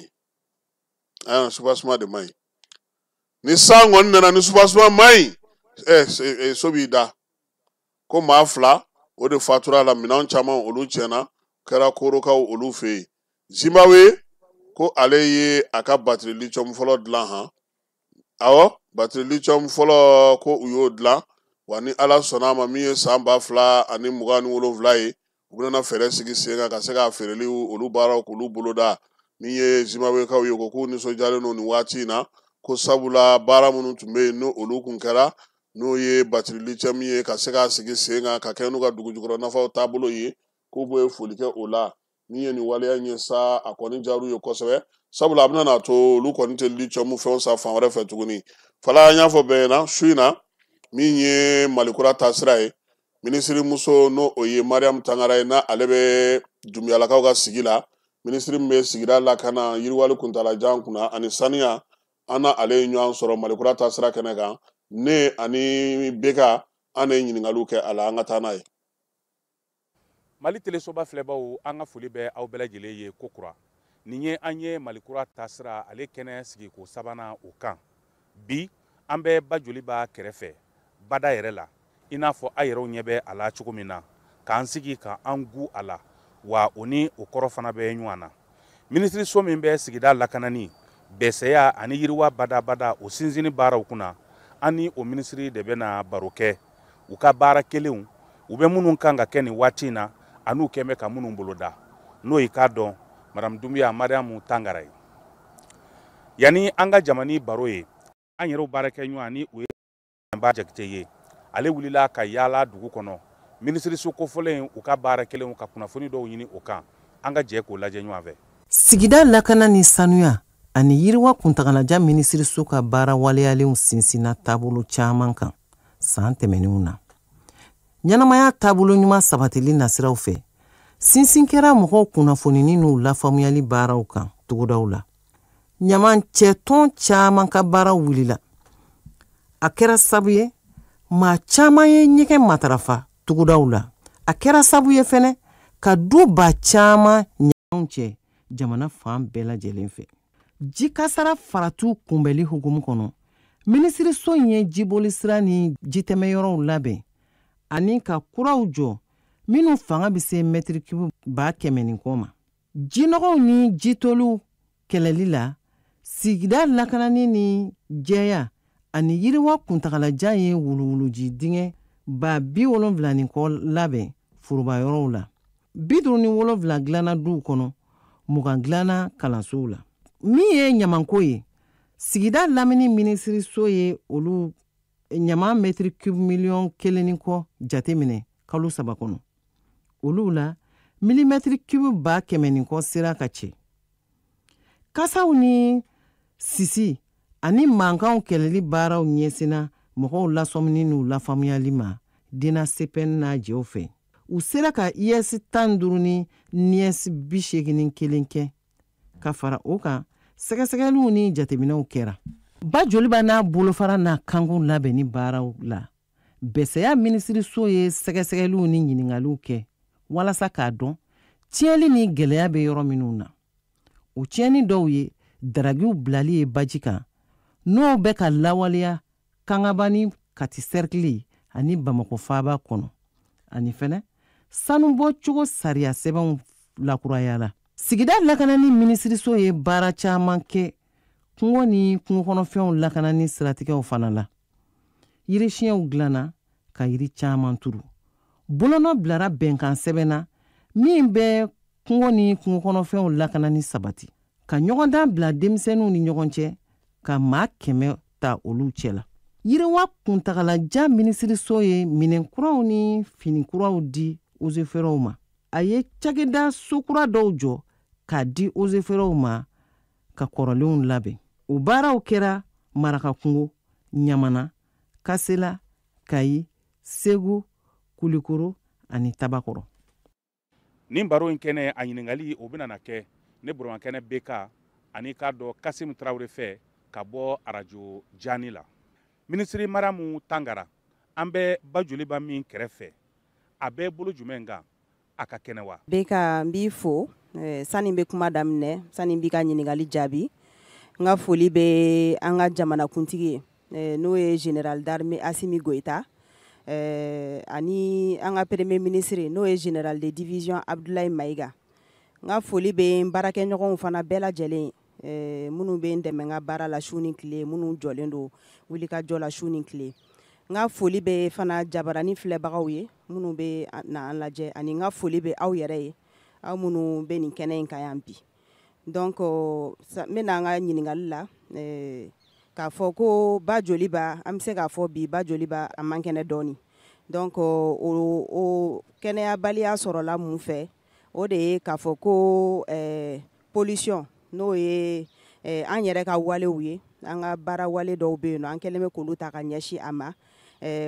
ɲi, soubassement de man ɲi. Ni san kɔni nana ni soubassement man ɲi, so b'i da. Ko maa 2 o de fatura la, minɛn caman olu tiɲɛna, kɛra Korokaw olu fɛ yen. Zimbabwe ko ale ye a ka batterie lithium fɔlɔ dilan han. Awɔ, batterie lithium fɔlɔ, ko u y'o dilan. Wa ni Ala sɔnna a ma, min ye san 2027 ye, u bɛna fɛɛrɛ sigi sen kan ka se k'a feereli olu baaraw k'olu boloda. Min ye Zimbabwekaw ye, ko k'u nisɔndiyalen don nin waati in na, ko sabula baara minnu tun bɛ yen, n'o olu kun kɛra, n'o ye batterie lithium ye, ka se k'a sigi sen kan ka kɛ n'u ka dugu jukɔrɔ nafaw taabolo ye, k'u bɛ foli kɛ o la. Min ye nin waleya in ye sa, a kɔni diyar'u ye kosɛbɛ, sabula a bɛna n'a to olu kɔni tɛ lithium fɛnw san fan wɛrɛ fɛ tuguni. Fala, an y'a fɔ bɛɛ ɲɛna su in na, min ye Malikura taasira ye, minisiri muso, n'o o ye Mariam Tangara ye, n'a ale bɛ Dunbiyalakaw ka sigi la, minisiri min bɛ sigida lakana, yiriwali kuntalajan kunna ani saniya, an na ale ye ɲɔgɔn sɔrɔ Malikura taasira kɛnɛ kan. Ne ani Beka, an ye ɲininkaliw kɛ a la. An ka taa n'a ye. Mali Telesoba filɛbaw, an ka foli bɛ aw bɛɛ lajɛlen ye ko kura. Nin ye an ye Malikura taasira ale kɛnɛ sigiko sabanan o kan. Bi, an bɛ ba Joliba kɛrɛfɛ bada yɛrɛ la, i n'a fɔ a yɛrɛw ɲɛ bɛ a la cogo min na, k'an sigi ka an gu a la. Wa o ni o kɔrɔ fana bɛ ɲɔgɔn na. Minisiriso min bɛ sigida lakanani, bɛsɛya ani yiriwa badabada o sinsinni baaraw kunna, an ni o minisiri de bɛna baro kɛ u ka baara kelenw, u bɛ minnu kan ka kɛ nin waati in na, an'u kɛn bɛ ka minnu boloda, n'o ye k'a dɔn madame Dunbiya Mariamu Tangara ye. Yanni an ka jamani baro ye, an yɛrɛw baarakɛɲɔgɔn ni o ye Ba Jakite ye. Ale Ale wulila ka yaala dugu kɔnɔ, minisiriso kofɔlen u ka baara kelenw ka kunnafoni dɔw ɲini o kan. An ka jɛ k'o lajɛ ɲɔgɔn fɛ. Sigida lakana ni sanuya ani yiriwa kuntagalajan minisiriso ka baara waleyalenw sinsinna taabolo caman kan san tɛmɛnenw na. Ɲɛnamaya taabolo ɲuman sabatili nasiraw fɛ, sinsin kɛra mɔgɔw kunnafonini n'u lafaamuyali baaraw kan togodaw la. Ɲamancɛtɔn caman ka baaraw wulila. A kɛra sabu ye maa caman ye ɲɛgɛn matarafa togodaw la. A kɛra sabu ye fɛnɛ ka du ba caman ɲamanw cɛ jamana fan bɛɛ lajɛlen fɛ. Jikasara faratiw kunbɛli hukumu kɔnɔ, minisiriso in ye jibolisira ni jitɛmɛyɔrɔw labɛn ani ka kuraw jɔ minnu fanga bɛ se mɛtiri kibu 100,000 ni kɔ ma. Jinɔgɔw ni jitoliw kɛlɛli la, sigida lakanani ni jɛya ani yiriwa kuntagalajan ye wuluwuluji dingɛ 70,000 ni kɔ labɛn foroba yɔrɔw la. 57 dilanna duw kɔnɔ, 20 dilanna kalansow la. Min ye ɲamanko ye, sigida lamini minisiriso ye olu ɲaman mɛtiri kibu 1,1 miliyɔn ni kɔ jateminɛ kalo 3 kɔnɔ. Olu la, milimɛtiri kibu 100,000 ni kɔ sera ka cɛ. Kasaw ni sisi ani mankanw kɛlɛli baaraw ɲɛsinna mɔgɔw lasɔmini n'u lafaamuyali ma dina CPN n'a jɛw fɛ. U sera ka IS 15 ni NIS 81 kɛ. Ka fara o kan, sɛgɛsɛgɛliw ni jateminɛw kɛra. Ba Joliba n'a bolofara n'a kanko labɛnni baaraw la, bɛsɛya minisiriso ye sɛgɛsɛgɛliw ni ɲininkaliw kɛ walasa k'a dɔn tiɲɛli ni gɛlɛya bɛ yɔrɔ minnu na. O tiɲɛni dɔw ye daragiw bilali ye baji kan, n'o bɛ ka lawaleya Kangaba ni Kati sɛrikili ani Bamakɔ faaba kɔnɔ. Ani fɛnɛ sanubɔcogo sariya sɛbɛnw lakurayala. Sigida lakanani minisiriso ye baara caman kɛ kungo ni kungokɔnɔfɛnw lakanani siratigɛw fana la. Yirisiɲɛw dilanna ka yiri caman turu. Bolonɔ bilara bɛnkan sɛbɛn na min bɛ kungo ni kungokɔnɔfɛnw lakanani sabati. Ka ɲɔgɔndan bila denmisɛnninw ni ɲɔgɔn cɛ ka maa 100 ta olu cɛ la. Yiriwa kuntagalajan minisiriso ye minɛn kuraw ni fini kuraw di ozefɛrɛw ma. A ye cakɛda so kura dɔw jɔ k'a di ozefɛrɛw ma ka kɔrɔlenw labɛn. O baaraw kɛra Marakakungo, Ɲamana, Kasela, Kayi, Segu, Kulikoro ani Tabakɔrɔ. Nin baro in kɛnɛ a ɲininkali o bɛna na kɛ ne Burama Kɛnɛ BK ani k'a dɔn Kasimu Tarawele fɛ ka bɔ arajo Jani la. Minisiri Mariyamu Tangara, an bɛ ba Joliba min kɛrɛfɛ, a bɛ bolo jumɛn kan a ka kɛnɛ wa? BK, n b'i fo. Sani n bɛ kuma daminɛ, sani n b'i ka ɲininkali jaabi, n ka foli bɛ an ka jamanakuntigi ye, n'o ye général d'armée Assimi Goïta, ani an ka premier ministre, n'o ye général de division Abdoulaye Maïga. N ka foli bɛ n baarakɛɲɔgɔnw fana bɛɛ lajɛlen, minnu bɛ n dɛmɛ n ka baara la su ni tile, minnu jɔlen don wulikajɔ la su ni tile. N ka foli bɛ fana jabarani filɛbagaw ye minnu bɛ na an lajɛ, ani n ka foli bɛ aw yɛrɛ ye, aw minnu bɛ nin kɛnɛ in kan yan bi. Donc n bɛna an ka ɲininkali la k'a fɔ ko ba Joliba, an bɛ se k'a fɔ bi ba Joliba a man kɛnɛ dɔɔni. Donc o kɛnɛyabaliya sɔrɔla mun fɛ? O de ye k'a fɔ ko pollution, n'o ye an yɛrɛ ka walew ye, an ka baara wale dɔw bɛ yen nɔ, an kɛlen bɛ k'olu ta ka ɲɛsin a ma,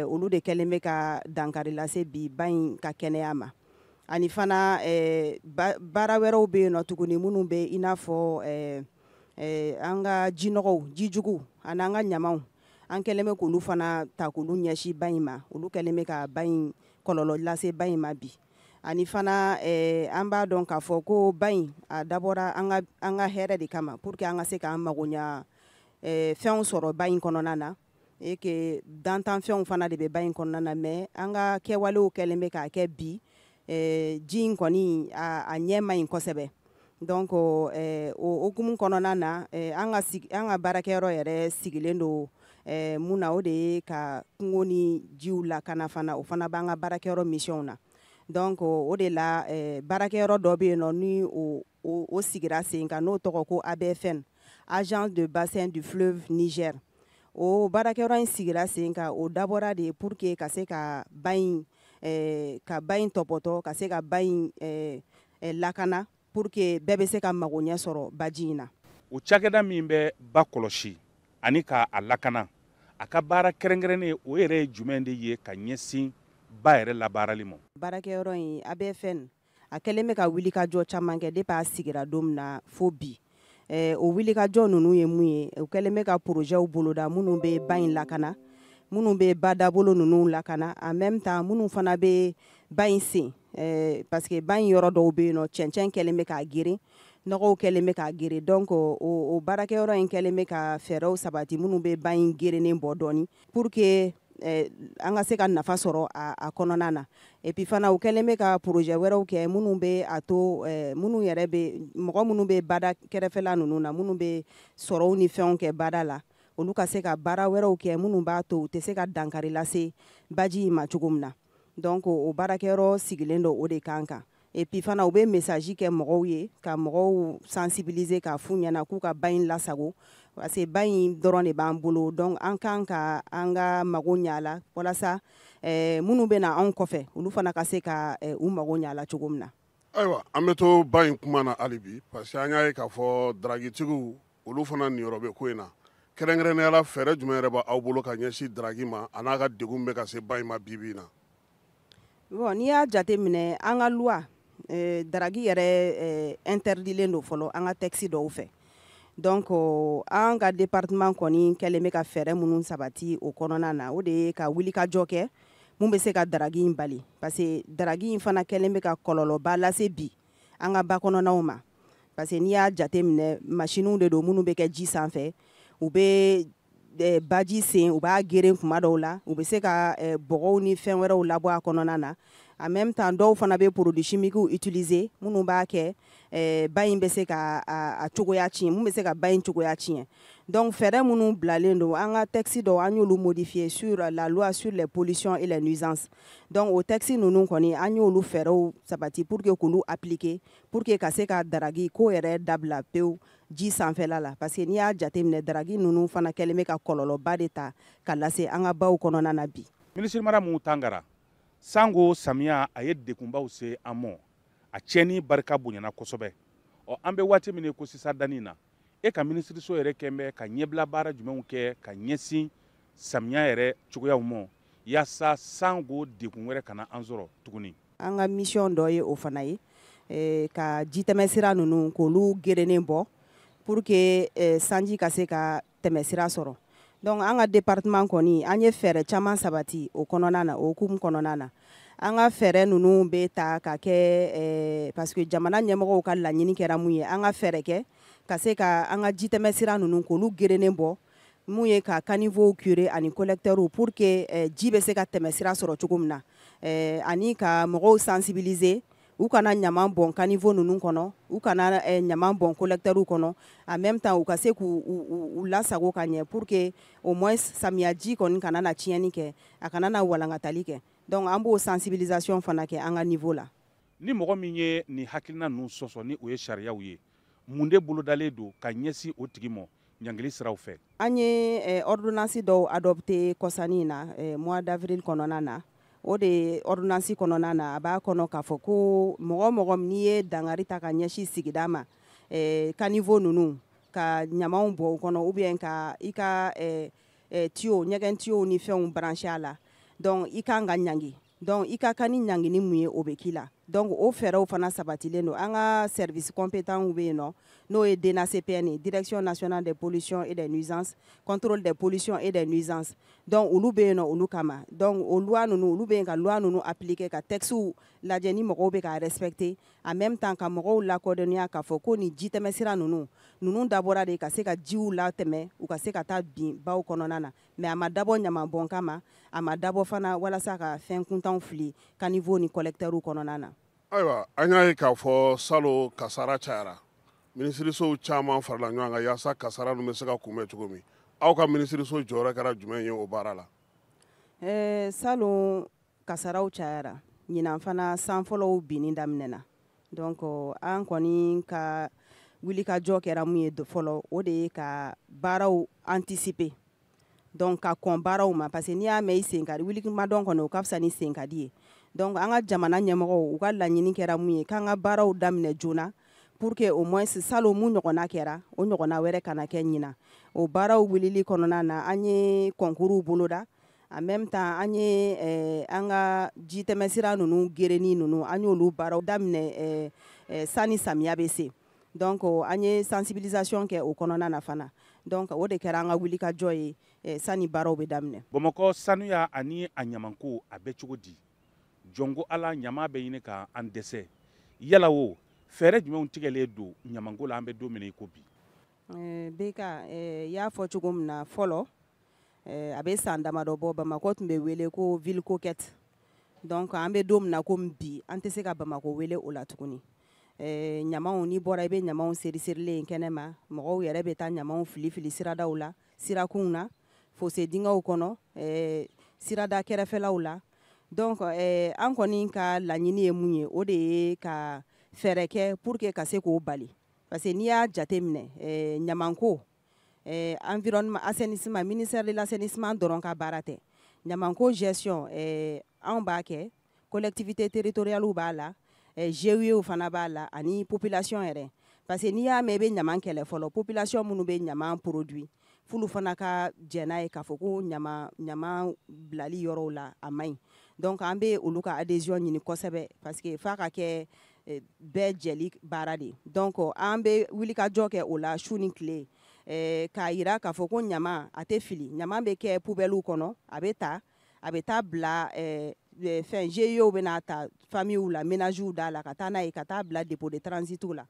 olu de kɛlen bɛ ka dankari lase bi ba in ka kɛnɛya ma. Ani fana baara wɛrɛw bɛ yen nɔ tuguni minnu bɛ i n'a fɔ an ka jinɔgɔw, jijuguw ani an ka ɲamaw, an kɛlen bɛ k'olu fana ta k'olu ɲɛsin ba in ma, olu kɛlen bɛ ka ba in kɔlɔlɔ lase ba in ma bi. Ani fana an b'a dɔn k'a fɔ ko ba in a dabɔra an ka hɛrɛ de kama, pour que an ka se k'an magoɲa fɛnw sɔrɔ ba in kɔnɔna na, et que dantanfɛnw fana de bɛ ba in kɔnɔna na. Mais an ka kɛwalew kɛlen bɛ k'a kɛ bi ji in kɔni a ɲɛ man ɲi kosɛbɛ. Donc o hukumu kɔnɔna na, an ka baarakɛyɔrɔ yɛrɛ sigilen don mun na, o de ye ka kungo ni jiw lakana fana, o fana b'an ka baarakɛyɔrɔ mission na. Donc o de la baarakɛyɔrɔ dɔ bɛ yen nɔ ni o sigira sen kan, n'o tɔgɔ ko ABFN, Agence de bassin du fleuve Niger. O baarakɛyɔrɔ in sigira sen kan, o dabɔra de pour que ka se ka ba in ka ba in tɔpɔtɔ, ka se ka ba in lakana, pour que bɛɛ bɛ se ka magoɲɛ sɔrɔ baji in na. O cakɛda min bɛ ba kɔlɔsi ani k'a lakana, a ka baara kɛrɛnkɛrɛnnen o yɛrɛ ye jumɛn de ye ka ɲɛsin ba yɛrɛ labaarali ma? Baarakɛyɔrɔ in, ABFN, a kɛlen bɛ ka wulikajɔ caman kɛ depuis a sigira don min na fo bi. O wulikajɔ ninnu ye mun ye? U kɛlen bɛ ka projets boloda minnu bɛ ba in lakana, minnu bɛ ba dabolo ninnu lakana, en même temps minnu fana bɛ ba in sen, parce que ba in yɔrɔ dɔw bɛ yen nɔ, cɛncɛn kɛlen bɛ k'a geren, nɔgɔw kɛlen bɛ k'a geren. Donc o baarakɛyɔrɔ in kɛlen bɛ ka fɛɛrɛw sabati minnu bɛ ba in gerennen bɔ dɔɔni, pour que an ka se ka nafa sɔrɔ a kɔnɔna na. Et puis fana, u kɛlen bɛ ka projet wɛrɛw kɛ minnu bɛ a to minnu yɛrɛ bɛ, mɔgɔ minnu bɛ bada kɛrɛfɛla ninnu na, minnu bɛ sɔrɔw ni fɛnw kɛ bada la, olu ka se ka baara wɛrɛw kɛ minnu b'a to u tɛ se ka dankari lase baji in ma cogo min na. Donc o baarakɛyɔrɔ sigilen don o de kan. Et puis fana, u bɛ message kɛ mɔgɔw ye, ka mɔgɔw sensibiliser, k'a f'u ɲɛna k'u ka ba in lasago, parce que ba in dɔrɔn de b'an bolo. Donc an kan ka an ka mago ɲɛ a la, walasa minnu bɛ na anw kɔfɛ, olu fana ka se ka u mago ɲɛ a la cogo min na. Ayiwa, an bɛ to ba in kuma na hali bi, parce que an y'a ye k'a fɔ dragitigiw, olu fana niyɔrɔ bɛ ko in na. Kɛrɛnkɛrɛnnenya la, fɛɛrɛ jumɛn yɛrɛ b'aw bolo ka ɲɛsin drague ma, a n'a ka degun bɛ ka se ba in ma bi bi in na? Bon, n'i y'a jate minɛ, an ka loi, drague yɛrɛ interdilen don fɔlɔ an ka texte dɔw fɛ. Donc an ka département kɔni kɛlen bɛ ka fɛɛrɛ minnu sabati o kɔnɔna na, o de ye ka wulikajɔ kɛ mun bɛ se ka drague in bali, parce que drague in fana kɛlen bɛ ka kɔlɔlɔba lase bi an ka ba kɔnɔnaw ma. Parce que n'i y'a jate minɛ, masiniw de don minnu bɛ kɛ ji sanfɛ, u bɛ baji sen, u b'a geren kuma dɔw la, u bɛ se ka bɔgɔw ni fɛn wɛrɛw labɔ a kɔnɔna na. En même temps, dɔw fana bɛ produits chimiques utiliser minnu b'a kɛ ba in bɛ se ka a cogoya tiɲɛ, mun bɛ se ka ba in cogoya tiɲɛ. Donc fɛɛrɛ minnu bilalen don an ka texte dɔw, an y'olu modifier sur la loi sur les pollutions et les nuisances. Donc o texte ninnu kɔni, an y'olu fɛɛrɛw sabati pour que k'olu appliquer, pour que ka se ka drague ko yɛrɛ dabila pewu ji sanfɛla la. Parce que n'i y'a jateminɛ, drague ninnu fana kɛlen bɛ ka kɔlɔlɔba de ta ka lase an ka baw kɔnɔna na bi. Minisiri Mariyamu Tangara, sango samiya a ye degunbaw se an ma, a tiɲɛni barika bonyana kosɛbɛ. Ɔ, an bɛ waati min ko sisan danni na, e ka minisiriso yɛrɛ kɛn bɛ ka ɲɛbila baara jumɛnw kɛ ka ɲɛsin samiya yɛrɛ cogoyaw ma, yaasa sango degun wɛrɛ kana an sɔrɔ tuguni? An ka mission dɔ ye o fana ye, ka jitɛmɛsira ninnu k'olu gerennen bɔ, pour que sanji ka se ka tɛmɛsira sɔrɔ. Donc an ka département kɔni, an ye fɛɛrɛ caman sabati o kɔnɔna na. O hukumu kɔnɔna na, an ka fɛɛrɛ ninnu bɛ ta ka kɛ, parce que jamana ɲɛmɔgɔw ka laɲini kɛra mun ye? An ka fɛɛrɛ kɛ ka se ka an ka jitɛmɛsira ninnu k'olu gerennen bɔ, mun ye ka caniveaux curer ani collecteurs, pour que ji bɛ se ka tɛmɛsira sɔrɔ cogo min na, ani ka mɔgɔw sensibiliser, u kana ɲaman bɔn caniveau ninnu kɔnɔ, u kana ɲaman bɔn collecteurs kɔnɔ. En même temps, u ka se k'u u lasago ka ɲɛ, pour que au moins samiya ji kɔni kana na tiɲɛni kɛ, a kana na walankatali kɛ. Donc an b'o sensibilisation fana kɛ an ka niveau la. Ni mɔgɔ min ye nin hakilina ninnu sɔsɔ, ni o ye sariyaw ye, mun de bolodalen don ka ɲɛsin o tigi ma ɲangili siraw fɛ? An ye ordonnance dɔw adopté kɔsani in na, mois d'avril kɔnɔna na. O de ordonnance kɔnɔna na, a b'a kɔnɔ k'a fɔ ko mɔgɔ mɔgɔ n'i ye dankari ta ka ɲɛsin sigida ma, caniveau ninnu ka ɲamanw bɔ o kɔnɔ, ou bien ka i ka tuyau, ɲɛgɛn tuyau ni fɛnw branché a la, donc i kan ka ɲangi. Donc i ka kan ni ɲangini mun ye, o bɛ k'i la. Donc o fɛɛrɛw fana sabatilen don. An ka service compétent bɛ yen nɔ, n'o ye DNACPN ye, Direction nationale des pollutions et des nuisances, contrôle des pollutions et des nuisances. Donc olu bɛ yen nɔ olu kama. Donc o loi ninnu, olu bɛ yen ka loi ninnu appliquer, ka textes lajɛ ni mɔgɔw bɛ ka respecter, en même temps ka mɔgɔw lakodɔnniya k'a fɔ ko nin jitɛmɛsira ninnu dabɔra de ka se ka jiw latɛmɛ, u ka se ka taa bin baw kɔnɔna na. Mais a ma dabɔ ɲamanbɔn kama, a ma dabɔ fana walasa ka fɛn kuntanw fili caniveau ni collecteurs kɔnɔna na. Ayiwa, an y'a ye k'a fɔ salon kasara cayara. Minisirisow caman farala ɲɔgɔn kan yaasa kasara ninnu bɛ se ka kunbɛn cogo min. Aw ka minisiriso jɔyɔrɔ kɛra jumɛn ye o baara la? Salon kasaraw cayara, ɲinan fana san fɔlɔw binni daminɛna. Donc an kɔni ka wulikajɔ kɛra mun ye fɔlɔ? O de ye ka baaraw anticiper. Donc ka kɔn baaraw ma, parce que n'i y'a mɛn i sen ka di, wulimadɔn kɔni o ka fisa ni sen ka di ye. Donc an ka jamana ɲɛmɔgɔw, u ka laɲini kɛra mun ye? K'an ka baaraw daminɛ joona pour que au moins salon mun ɲɔgɔnna kɛra, o ɲɔgɔnna wɛrɛ kana kɛ ɲina. O baaraw wulili kɔnɔna na, an ye concours boloda. En même temps, an ye an ka jitɛmɛsira ninnu, gerenni ninnu, an y'olu baaraw daminɛ sani samiya bɛ se. Donc an ye sensibilisation kɛ o kɔnɔna na fana. Donc o de kɛra an ka wulikajɔ ye sani baaraw bɛ daminɛ. Bamakɔ sanuya ani a ɲamanko, a bɛ cogo di? Jɔnko Ala, ɲama bɛ ɲini ka an dɛsɛ. Yala o fɛɛrɛ jumɛnw tigɛlen don ɲamanko la, an bɛ don min na i ko bi? Beka, i y'a fɔ cogo min na fɔlɔ, a bɛ san damadɔ bɔ, Bamakɔ tun bɛ wele ko ville coquette. Donc an bɛ don min na komi bi, an tɛ se ka Bamakɔ wele o la tuguni. Ɲamaw, n'i bɔra, i bɛ ɲamaw seri serilen kɛnɛ ma. Mɔgɔw yɛrɛ bɛ taa ɲamaw fili fili siradaw la, sirakunw na, fosse dingɛw kɔnɔ, sirada kɛrɛfɛlaw la. Donc an kɔni ka laɲini ye mun ye? O de ye ka fɛɛrɛ kɛ pour que ka se k'o bali, parce que n'i y'a jate minɛ, ɲamanko, environnement, assainissement, ministère de l'assainissement dɔrɔn ka baara tɛ. Ɲamanko gestion, anw b'a kɛ, collectivité territoriale b'a la, GIE fana b'a la, ani population yɛrɛ, parce que n'i y'a mɛn i bɛ ɲaman kɛlɛ fɔlɔ, population minnu bɛ ɲaman produit, f'olu fana ka jɛn n'a ye k'a fɔ ko ɲaman bilali yɔrɔw la, a man ɲi. Donc an bɛ olu ka adhésion ɲini kosɛbɛ, parce que f'a ka kɛ bɛɛ jɛli baara de. Donc an bɛ wulikajɔ kɛ o la su ni tile, k'a yira k'a fɔ ko ɲama a tɛ fili. Ɲama bɛ kɛ poubelle kɔnɔ, a bɛ ta, a bɛ taa bila fɛn, GIE bɛ n'a ta famille la, ménage da la, ka taa n'a ye, ka taa bila dépôt de transit la.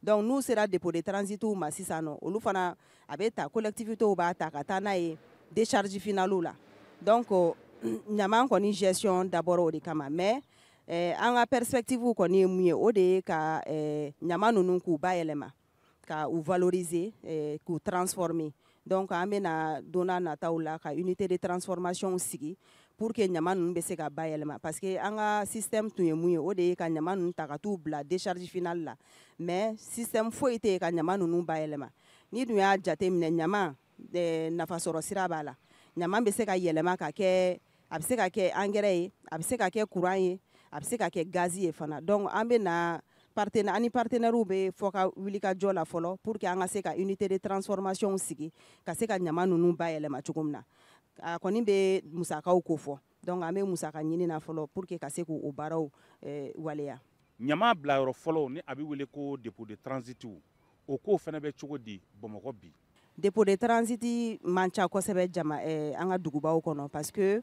Donc n'u sera dépôt de transit ma sisan nɔ, olu fana a bɛ ta, collectivités b'a ta ka taa n'a ye décharge finale la. Donc ɲaman kɔni gestion dabɔra o de kama. Mais an ka perspective kɔni ye mun ye? O de ye ka ɲaman ninnu k'u bayɛlɛma, ka u valoriser, k'u transformer. Donc an bɛna don n'a nataw la ka unité de transformation sigi pour que ɲaman ninnu bɛ se ka bayɛlɛma, parce que an ka système tun ye mun ye? O de ye ka ɲaman ninnu ta ka t'u bila décharge finale la. Mais système foyi tɛ yen ka ɲaman ninnu bayɛlɛma. N'i dun y'a jateminɛ, ɲaman, nafasɔrɔ sira b'a la. Ɲaman bɛ se ka yɛlɛma ka kɛ, a bɛ se ka kɛ engrais ye, a bɛ se ka kɛ courant ye, a bɛ se ka kɛ gazi ye fana. Donc an bɛ na partenaire ani partenaires bɛ fɔ ka wuli ka jɔ la fɔlɔ pour que an ka se ka unité de transformation sigi, ka se ka ɲaman ninnu bayɛlɛma cogo min na. A kɔni bɛ musakaw ko fɔ. Donc an bɛ musaka ɲini na fɔlɔ pour que ka se k'o baaraw waleya. Ɲama bilayɔrɔ fɔlɔ ni a bɛ wele ko dépôt de transit, o ko fana bɛ cogo di Bamakɔ bi? Dépôt de transit man ca kosɛbɛ jama an ka dugubaw kɔnɔ, parce que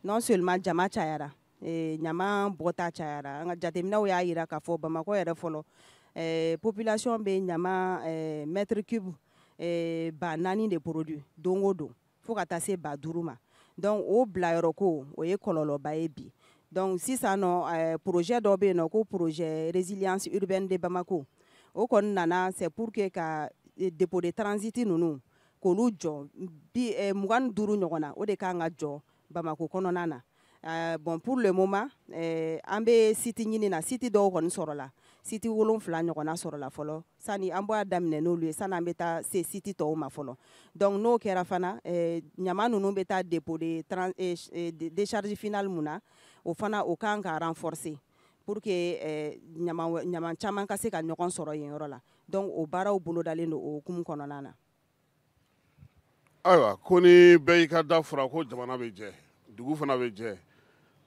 non seulement jama cayara, ɲama bɔta cayara. An ka jateminɛw y'a yira k'a fɔ Bamakɔ yɛrɛ fɔlɔ, population bɛ ɲama mètre cube 4000 de produit don o don, fo ka taa se 5000 ma. Donc o bilayɔrɔ ko, o ye kɔlɔlɔba ye bi. Donc sisan nɔ, projet dɔ bɛ yen nɔ ko projet résilience urbaine de Bamako. O kɔni nana, c'est pour que ka dépôt de transit ninnu k'olu jɔ bi 25 ɲɔgɔn na. O de kan ka jɔ Bamako kɔnɔna na. Bon, pour le moment, an bɛ site ɲini na. Site dɔw kɔni sɔrɔla, site 7 ɲɔgɔnna sɔrɔla fɔlɔ. Sani an b'a daminɛ n'olu ye, sani an bɛ taa se site tɔw ma fɔlɔ. Donc n'o kɛra fana, ɲama ninnu bɛ taa dépôt de décharge finale mun na, o fana o kan ka renforcer pour que ɲama caman ka se ka ɲɔgɔn sɔrɔ yen yɔrɔ la. Donc o baaraw bolodalen don o hukumu kɔnɔna na. Ayiwa, ko ni bɛɛ y'i ka da fura, ko jamana bɛ jɛ, dugu fana bɛ jɛ.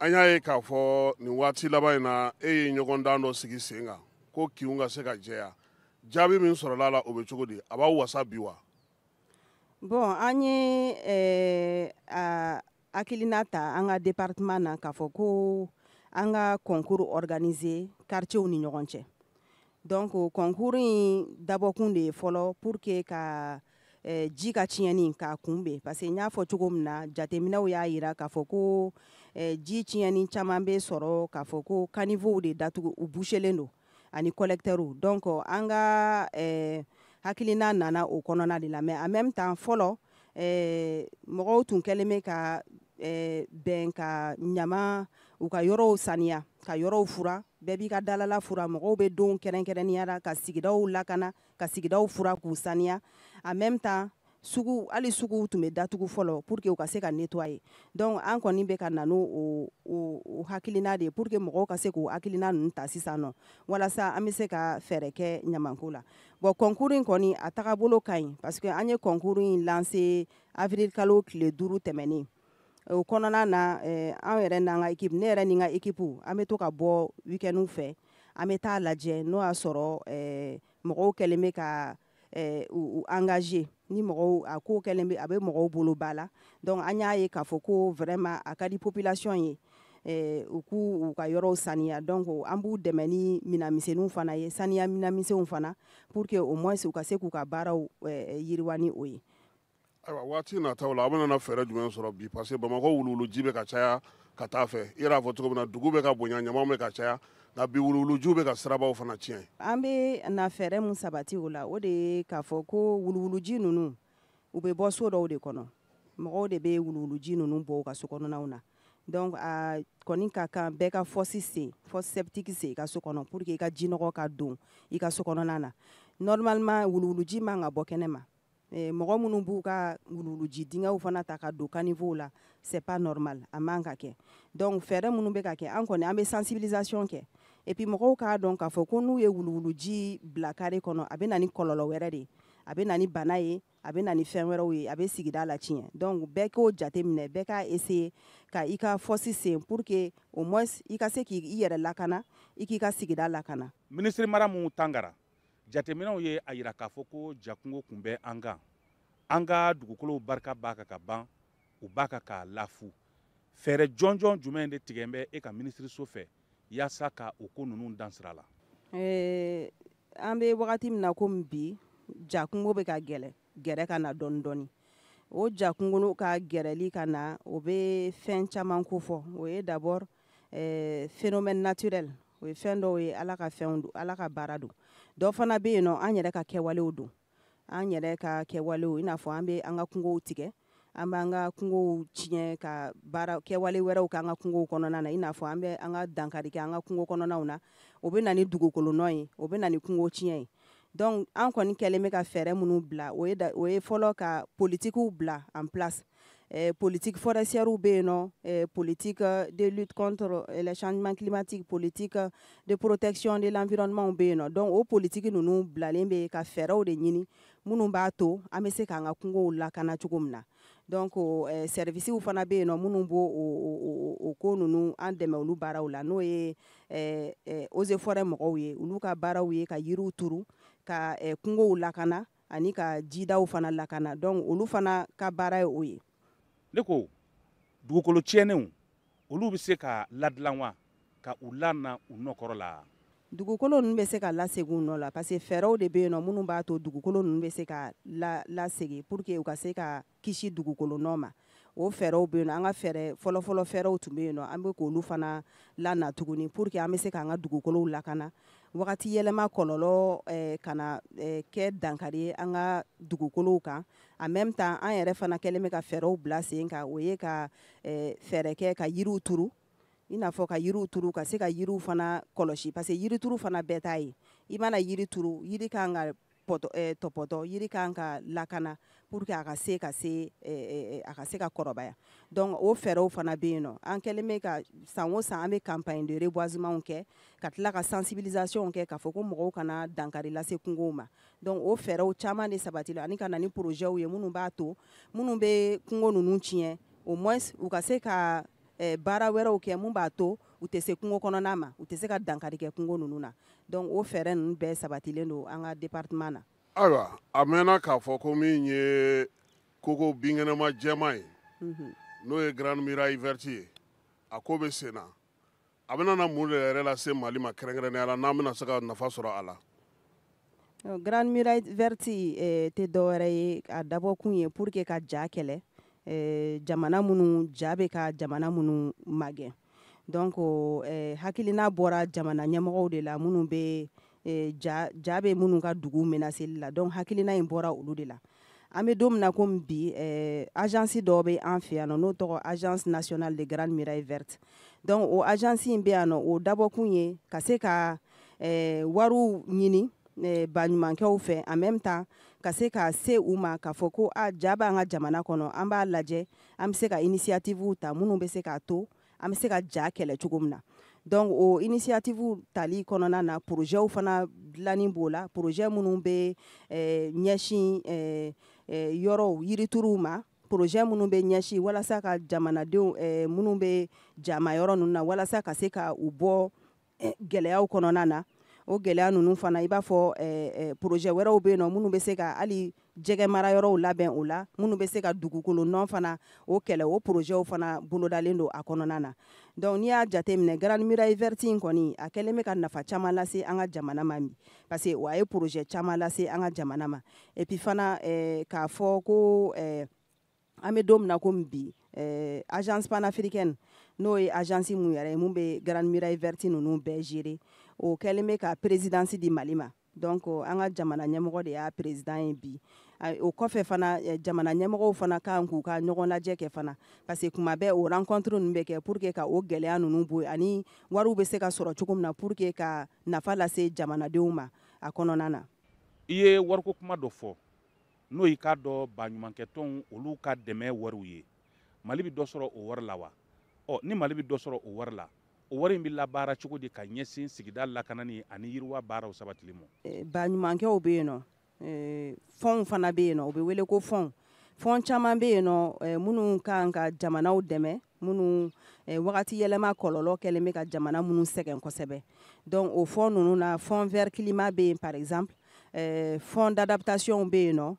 An y'a ye k'a fɔ nin waati laban in na, e ye ɲɔgɔndan dɔ sigi sen kan ko kinw ka se ka jɛya. Jaabi min sɔrɔla a la, o bɛ cogo di? A b'aw wasa bi wa? Bon, an ye hakilina ta an ka département na k'a fɔ ko an ka concours organiser quartier ni ɲɔgɔn cɛ. Donc concours in dabɔkun de ye fɔlɔ pour que ka ji ka tiɲɛni k'a kunbɛn, parce que n y'a fɔ cogo min na, jateminɛw y'a yira k'a fɔ ko ji tiɲɛni caman bɛ sɔrɔ k'a fɔ ko caniveau de datugu, u bouchelen don, ani collecteurs. Donc an ka hakilina nana o kɔnɔna de la. Mais en même temps, fɔlɔ, mɔgɔw tun kɛlen bɛ ka bɛn ka ɲama u ka yɔrɔw saniya, ka yɔrɔw fura, bɛɛ b'i ka dalala fura. Mɔgɔw bɛ don kɛrɛnkɛrɛnnenya la ka sigidaw lakana, ka sigidaw fura k'u saniya. En même temps, Sugu, hali suguw tun bɛ datugu fɔlɔ pour que u ka se ka nettoyer. Donc an kɔni bɛ ka na n'o o hakilina de ye pour que mɔgɔw ka se k'o hakilina ninnu ta sisan nɔ, walasa an bɛ se ka fɛɛrɛ kɛ ɲamanko la. Bon, concours in kɔni, a tagabolo ka ɲi, parce que an ye concours in lancé avril kalo tile 5 tɛmɛnen. O kɔnɔna na, an yɛrɛ n'an ka équipe, ne yɛrɛ ni n ka équipe, an bɛ to ka bɔ week-end fɛ, an bɛ taa lajɛ n'o y'a sɔrɔ mɔgɔw kɛlen bɛ ka u engagé, ni mɔgɔw a ko kɛlen bɛ, a bɛ mɔgɔw bolo ba la. Donc an y'a ye k'a fɔ ko vraiment a ka di population ye u k'u u ka yɔrɔw saniya. Donc an b'u dɛmɛ ni minɛnmisɛnninw fana ye, saniya minɛnmisɛnw fana, pour que au moins u ka se k'u ka baaraw yiriwa ni o ye. Ayiwa, waati nataw la, a bɛna fɛɛrɛ jumɛn sɔrɔ bi? Parce que Bamakɔ wuluwuluji bɛ ka caya ka taa fɛ. I yɛrɛ y'a fɔ cogo min na, dugu bɛ ka bonya, ɲamaw bɛ ka caya, nka bi wuluwulujiw bɛ ka sirabaw fana tiɲɛ. An bɛ na fɛɛrɛ mun sabati o la, o de ye k'a fɔ ko wuluwuluji ninnu, u bɛ bɔ so dɔw de kɔnɔ. Mɔgɔw de bɛ wuluwuluji ninnu bɔ u ka so kɔnɔnaw na. Donc a kɔni ka kan bɛɛ ka fosse sen, fosse septique sen i ka so kɔnɔ, pour que i ka jinɔgɔ ka don i ka so kɔnɔna na. Normalement wuluwuluji man ka bɔ kɛnɛ ma. Mɔgɔ minnu b'u ka wuluwuluji dingɛw fana ta ka don caniveau la, c'est pas normal, a man ka kɛ. Donc fɛɛrɛ minnu bɛ ka kɛ, an kɔni an bɛ sensibilisation kɛ, et puis mɔgɔw k'a dɔn k'a fɔ ko n'u ye wuluwuluji bila carré kɔnɔ, a bɛ na ni kɔlɔlɔ wɛrɛ de ye, a bɛ na ni bana ye, a bɛ na ni fɛn wɛrɛw ye, a bɛ sigida la tiɲɛ. Donc bɛɛ k'o jate minɛ, bɛɛ k'a essayer ka i ka fosse sen pour que au moins i ka se k'i yɛrɛ lakana, i k'i ka sigida lakana. Minisiri Maramu Tangara, jateminɛw ye a yira k'a fɔ ko jakungo kun bɛ an kan, an ka dugukolow barika b'a kan ka ban, u b'a kan k'a lafu. Fɛɛrɛ jɔnjɔn jumɛn de tigɛ bɛ e ka minisiriso fɛ yaasa ka o ko ninnu dan sira la? An bɛ wagati min na komi bi, jakungo bɛ ka gɛlɛ gɛrɛ ka na dɔɔni dɔɔni. O jakungo ka gɛrɛli ka na, o bɛ fɛn caman kofɔ. O ye d'abord phénomène naturel, o ye fɛn dɔw ye, Ala ka fɛnw don, Ala ka baara don. Dɔ fana bɛ yen nɔ, an yɛrɛ ka kɛwalew don, an yɛrɛ ka kɛwalew, i n'a fɔ an bɛ an ka kungow tigɛ, an b'an ka kungow tiɲɛ ka baara kɛwale wɛrɛw k'an ka kungow kɔnɔna na, i n'a fɔ an bɛ an ka dankari kɛ an ka kungo kɔnɔnaw na. O bɛ na ni dugukolo nɔ ye, o bɛ na ni kungo tiɲɛ ye. Donc an kɔni kɛlen bɛ ka fɛɛrɛ minnu bila, o ye fɔlɔ ka politikiw bila en place. Politique forestière bɛ yen nɔ, politique de lutte contre les changements climatiques, politique de protection de l'environnement bɛ yen nɔ. Donc o politique ninnu bilalen bɛ ka fɛɛrɛw de ɲini minnu b'a to an bɛ se k'an ka kungow lakana cogo min na. Donc services fana bɛ yen nɔ minnu b'o o ko ninnu an dɛmɛ olu baaraw la, n'o ye eaux et forêts mɔgɔw ye. Olu ka baaraw ye ka yiriw turu, ka kungow lakana ani ka jidaw fana lakana. Donc olu fana ka baara ye o ye. Ne ko dugukolo tiɲɛnenw, olu bɛ se ka ladilan wa, ka u lana u nɔkɔrɔ la? Dugukolo ninnu bɛ se ka lasegin u nɔ la, parce que fɛɛrɛw de bɛ yen nɔ minnu b'a to dugukolo ninnu bɛ se ka lasegin pour que u ka se ka kisi dugukolo nɔ ma. O fɛɛrɛw bɛ yen nɔ. An ka fɛɛrɛ fɔlɔfɔlɔ, fɛɛrɛw tun bɛ yen nɔ, an bɛ k'olu fana lana tuguni pour que an bɛ se k'an ka dugukolow lakana, wagati yɛlɛma kɔlɔlɔ kana kɛ dankari ye an ka dugukolow kan. En même temps, an yɛrɛ fana kɛlen bɛ ka fɛɛrɛw bila sen kan, o ye ka fɛɛrɛ kɛ ka yiriw turu, i n'a fɔ ka yiriw turu, ka se ka yiriw fana kɔlɔsi, parce que yirituru fana bɛɛ t'a ye. I mana yiri turu, yiri kan ka tɔpɔtɔ, yiri kan ka lakana pour que a ka se ka kɔrɔbaya. Donc o fɛɛrɛw fana bɛ yen nɔ. An kɛlen bɛ ka san o san, an bɛ campagne de reboisement kɛ, ka tila ka sensibilisation kɛ k'a fɔ ko mɔgɔw kana dankari lase kungow ma. Donc o fɛɛrɛw caman de sabatila, ani ka na ni projets ye minnu b'a to minnu bɛ kungo ninnu tiɲɛ, au moins u ka se ka baara wɛrɛw kɛ mun b'a to u tɛ se kungo kɔnɔna ma, u tɛ se ka dankari kɛ kungo ninnu na. Donc o fɛɛrɛ ninnu bɛɛ sabatilen don an ka département na. Ayiwa, a mɛnna k'a fɔ ko min ye koko binkɛnɛma jɛman ye, n'o ye Grande Muraille Verte ye, a ko bɛ sen na. A bɛna na mun de yɛrɛ lase Mali ma kɛrɛnkɛrɛnnenya la, n'an bɛna se ka nafa sɔrɔ a la? Grande Muraille Verte tɛ dɔwɛrɛ ye, a dabɔkun ye pour que ka ja kɛlɛ, jamana minnu ja bɛ ka jamana minnu magɛn. Donc hakilina bɔra jamana ɲɛmɔgɔw de la minnu bɛ ja, ja bɛ minnu ka dugu menaceli la. Donc hakilina in bɔra olu de la. An bɛ don min na komi bi, agence dɔ bɛ an fɛ yan nɔ, n'o tɔgɔ Agence nationale de Grande Muraille Verte. Donc o agence in bɛ yan nɔ, o dabɔkun ye ka se ka wariw ɲini baɲumankɛw fɛ, en même temps ka se ka se u ma k'a fɔ ko a ja b'an ka jamana kɔnɔ, an b'a lajɛ an bɛ se ka initiative ta minnu bɛ se k'a to an bɛ se ka ja kɛlɛ cogo min na. Donc o initiative tali kɔnɔna na, projetw fana dilanni b'o la, projet minnu bɛ ɲɛsin yɔrɔw yirituruw ma, projet minnu bɛ ɲɛsin walasa ka jamanadenw minnu bɛ jama yɔrɔ ninnu na walasa ka se ka u bɔ gɛlɛyaw kɔnɔna na. O gɛlɛya ninnu fana, i b'a fɔ projet wɛrɛw bɛ yen nɔ minnu bɛ se ka hali jɛgɛ mara yɔrɔw labɛn o la, minnu bɛ se ka dugukolo nɔ fana o kɛlɛ, o projetw fana bolodalen don a kɔnɔna na. Donc n'i y'a jateminɛ, Grande Muraille Verte in kɔni, a kɛlen bɛ ka nafa caman lase an ka jamana ma bi, parce que a ye projet caman lase an ka jamana ma. Et puis fana, k'a fɔ ko an bɛ don min na komi bi, agence panafricaine, n'o ye agence mun yɛrɛ ye mun bɛ Grande Muraille Verte ninnu bɛɛ gérer, o kɛlen bɛ ka présidence di Mali ma. Donc an ka jamana ɲɛmɔgɔ de y'a président ye bi. O kɔfɛ fana, jamana ɲɛmɔgɔw fana kan k'u ka ɲɔgɔn lajɛ kɛ fana, parce que kuma bɛɛ o rencontre ninnu bɛ kɛ pour que ka o gɛlɛya ninnu bɔ yen, ani wariw bɛ se ka sɔrɔ cogo min na pour que ka nafa lase jamanadenw ma a kɔnɔna na. I ye wariko kuma dɔ fɔ, n'o y'i k'a dɔn baɲumankɛtɔnw olu ka dɛmɛ wariw ye. Mali bɛ dɔ sɔrɔ o wari la wa? Ɔ, ni Mali bɛ dɔ sɔrɔ o wari la, o wari in bɛ labaara cogo di ka ɲɛsin sigida lakanani ani yiriwa baaraw sabatili ma? Baɲumankɛw bɛ yen nɔ, fɔnw fana bɛ yen nɔ, u bɛ wele ko fɔnw. Fɔn caman bɛ yen nɔ minnu kan ka jamanaw dɛmɛ, minnu wagati yɛlɛma kɔlɔlɔ kɛlen bɛ ka jamana minnu sɛgɛn kosɛbɛ. Donc o fɔn ninnu na, fonds vert climat bɛ yen par exemple, fonds d'adaptation bɛ yen nɔ,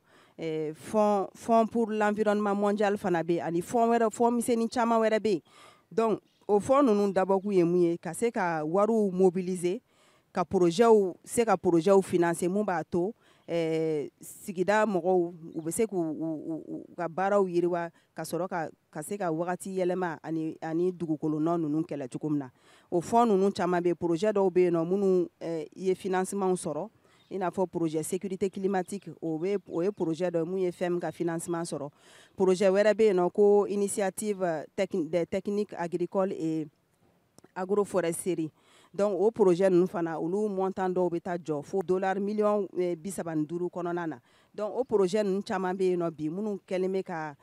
fonds pour l'environnement mondial fana bɛ yen, ani fonds wɛrɛ, fonds misɛnnin caman wɛrɛ bɛ yen. Donc o fonds ninnu dabɔkun ye mun ye? Ka se ka wariw mobiliser, ka projets se ka projets financer mun b'a to sigida mɔgɔw u bɛ se k'u ka baaraw yiriwa, ka sɔrɔ ka se ka wagati yɛlɛma ani dugukolo nɔ ninnu kɛlɛ cogo min na. O fonds ninnu caman bɛ yen, projet dɔw bɛ yen nɔ minnu ye financement sɔrɔ, i n'a fɔ projet sécurité climatique, o ye projet dɔ mun ye fɛn min ka financement sɔrɔ. Projet wɛrɛ bɛ yen nɔ ko initiative des techniques agricoles et agroforesterie. Donc o projet ninnu fana, olu montant dɔw bɛ taa jɔ fo dollar miliyɔn 35 kɔnɔna na. Donc o projet ninnu caman bɛ yen nɔ bi minnu kɛlen bɛ ka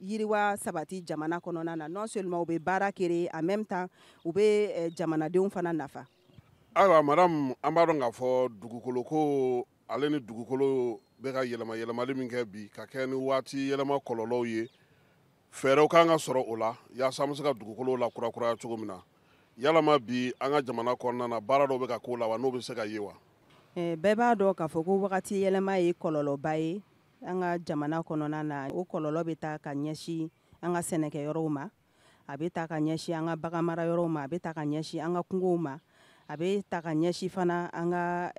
yiriwa sabati jamana kɔnɔna na. Non seulement u bɛ baara créer, en même temps u bɛ jamanadenw fana nafa. Ayiwa madame, an b'a dɔn k'a fɔ dugukolo ko ale ni dugukolo bɛ ka yɛlɛma yɛlɛmali min kɛ bi ka kɛ ni waati yɛlɛma kɔlɔlɔw ye, fɛɛrɛw kan ka sɔrɔ o la yaasa an bɛ se ka dugukolo la kurakuraya cogo min na. Yalama bi an ka jamana kɔnɔna na, baara dɔw bɛ ka k'o la wa, n'o bɛ se ka ye wa? Bɛɛ b'a dɔn k'a fɔ ko wagati yɛlɛma ye kɔlɔlɔba ye an ka jamana kɔnɔna na. O kɔlɔlɔ bɛ taa ka ɲɛsin an ka sɛnɛkɛyɔrɔw ma, a bɛ taa ka ɲɛsin an ka baganmara yɔrɔw ma, a bɛ taa ka ɲɛsin an ka kungow ma, a bɛ ta ka ɲɛsin fana an ka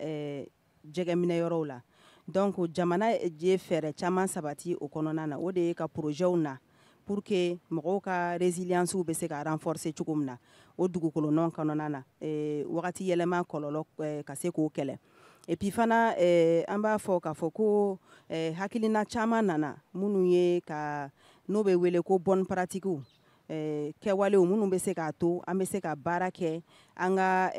jɛgɛminɛ yɔrɔw la. Donc jamana ye fɛɛrɛ caman sabati o kɔnɔna na, o de ye ka projets na pour que mɔgɔw ka résilience bɛ se ka renforcer cogo min na o dugukolo nɔ kɔnɔna na, wagati yɛlɛma kɔlɔlɔ ka se k'o kɛlɛ. Et puis fana, an b'a fɔ k'a fɔ ko hakilina caman nana minnu ye ka n'o bɛ wele ko bonne pratique, kɛwalew minnu bɛ se k'a to an bɛ se ka baara kɛ an ka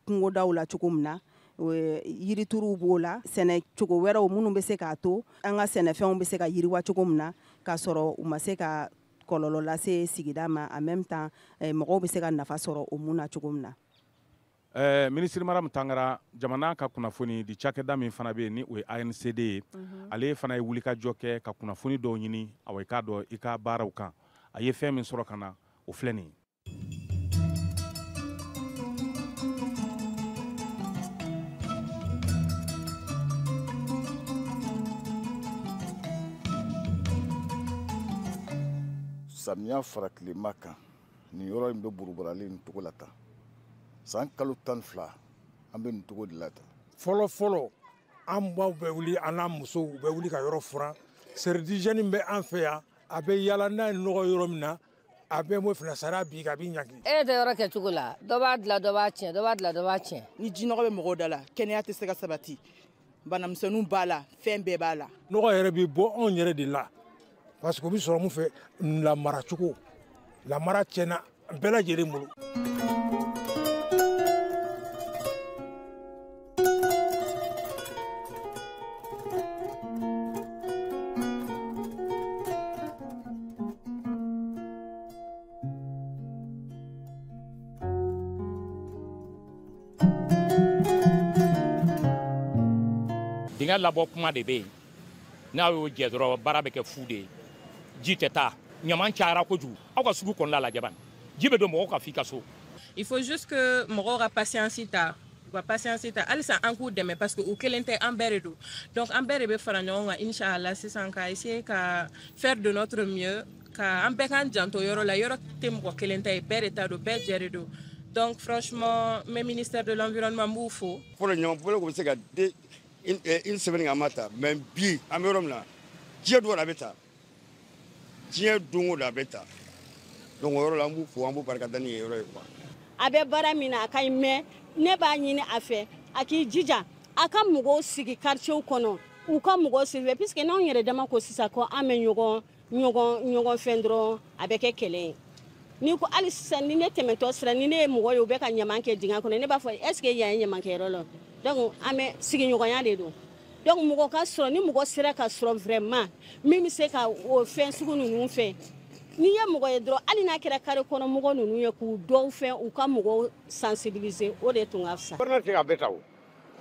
kungodaw la cogo min na. Yirituruw b'o la, sɛnɛ cogo wɛrɛw minnu bɛ se k'a to an ka sɛnɛfɛnw bɛ se ka yiriwa cogo min na k'a sɔrɔ u ma se ka kɔlɔlɔ lase sigida ma, en même temps mɔgɔw bɛ se ka nafa sɔrɔ o mun na cogo min na. Minisiri Mariam Tangara, jamana ka kunnafoni di cakɛda min fana bɛ yen ni o ye ANCD ye, ale fana ye wulikajɔ kɛ ka kunnafoni dɔw ɲini, awa i k'a dɔn i ka baaraw kan. A ye fɛn min sɔrɔ ka na, o filɛ nin ye. Samiya fara tilema kan, nin yɔrɔ in bɛ buruburalen nin cogo la tan. San kalo 12 an bɛ nin cogo de la tan. Fɔlɔ fɔlɔ, an baw bɛ wuli, an n'an musow u bɛ wuli ka yɔrɔ furan. Service bɛ an fɛ yan, a bɛ yala n'a ye nɔgɔ yɔrɔ min na, a bɛ m'o fana sara bi a b'i ɲangi. E tɛ yɔrɔ kɛ cogo la, dɔ b'a dilan, dɔ b'a tiɲɛ, dɔ b'a dilan, dɔ b'a tiɲɛ. Ni jinɔgɔ bɛ mɔgɔw da la, kɛnɛya tɛ se ka sabati, banamisɛnninw b'a la, fɛn bɛɛ b'a la. Nɔgɔ yɛrɛ bɛ bɔ anw yɛrɛ de la, parce que o bɛ sɔrɔ mun fɛ, lamara cogo, lamara tiɲɛna bɛɛ lajɛlen bolo. Dingɛ labɔ kuma de bɛ yen, n'a y'o jɛ dɔrɔn baara bɛ kɛ fu de ye, ji tɛ taa, ɲaman cayara kojugu. Aw ka sugu kɔnɔna lajɛ bani, ji bɛ don mɔgɔw ka f'i ka so. Il faut juste que mɔgɔw ka patience ta, u ka patience ta halisa, an k'u dɛmɛ, parce que u kelen tɛ, an bɛɛ de don. Donc an bɛɛ de bɛ fara ɲɔgɔn kan, inchallah, sisan ka essayer ka faire de notre mieux, ka an bɛɛ k'an janto yɔrɔ la. Yɔrɔ tɛ mɔgɔ kelen ta ye, bɛɛ de ta don, bɛɛ jɛ de don. Donc franchement, n bɛ ministère de l'Environnement, n b'u fo. Fɔlɔ, ɲamanbɔlɔ bɛ se ka de une semaine a ma ta, mais bi an bɛ yɔrɔ min na, diɲɛ don o don a bɛ ta, diɲɛ don o don a bɛ ta. Donc o yɔrɔ la, an b'u fo, an b'u barika da ni yen yɔrɔ ye quoi. A bɛ baara min na, a ka ɲi, mais ne b'a ɲini a fɛ, a k'i jija a ka mɔgɔw sigi quartier kɔnɔ, u ka mɔgɔw sigi, puisque n'anw yɛrɛ dama ko sisan ko an bɛ ɲɔgɔn ɲɔgɔn ɲɔgɔn fɛn dɔrɔn, a bɛ kɛ kɛlɛ ye. Ni ko hali sisan, ni ne tɛmɛtɔ sira, ni ne ye mɔgɔ ye u bɛ ka ɲaman kɛ dingɛ kɔnɔ, ne b'a fɔ: est ce que yan ye ɲamankɛyɔrɔ la? Donc an bɛ sigiɲɔgɔnya de don. Donc mɔgɔ ka sɔrɔ, ni mɔgɔ sera ka sɔrɔ vraiment min bɛ se ka o fɛn sugu ninnu fɛ, n'i ye mɔgɔ ye dɔrɔn, hali n'a kɛra carré kɔnɔ mɔgɔ ninnu ye, k'u dɔw fɛn, u ka mɔgɔw sensibiliser, o de tun ka fisa. Gouverneur tɛ se ka bɛɛ ta o,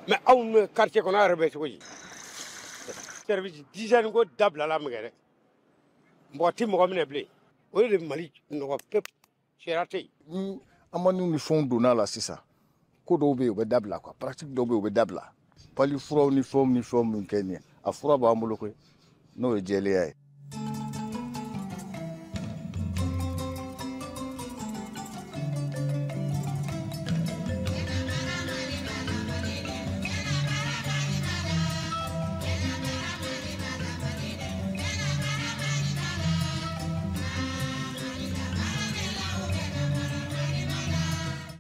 mais aw bɛ quartier kɔnɔ, aw yɛrɛ bɛ cogo di? Service d'hygiène ko dabilala min kɛ dɛ, mɔgɔ ti mɔgɔ minɛ bilen, o de Mali nɔgɔ pewu, sariya tɛ yen. Ni amaniw ni fɛnw donna la sisan, ko dɔw bɛ yen, u bɛ dabila quoi, pratique dɔw bɛ yen, u bɛ dabila. Pali furaw ni fɛnw ni fɛnw min kɛ nin ye, a fura b'an bolo koyi, n'o ye jɛlenya ye.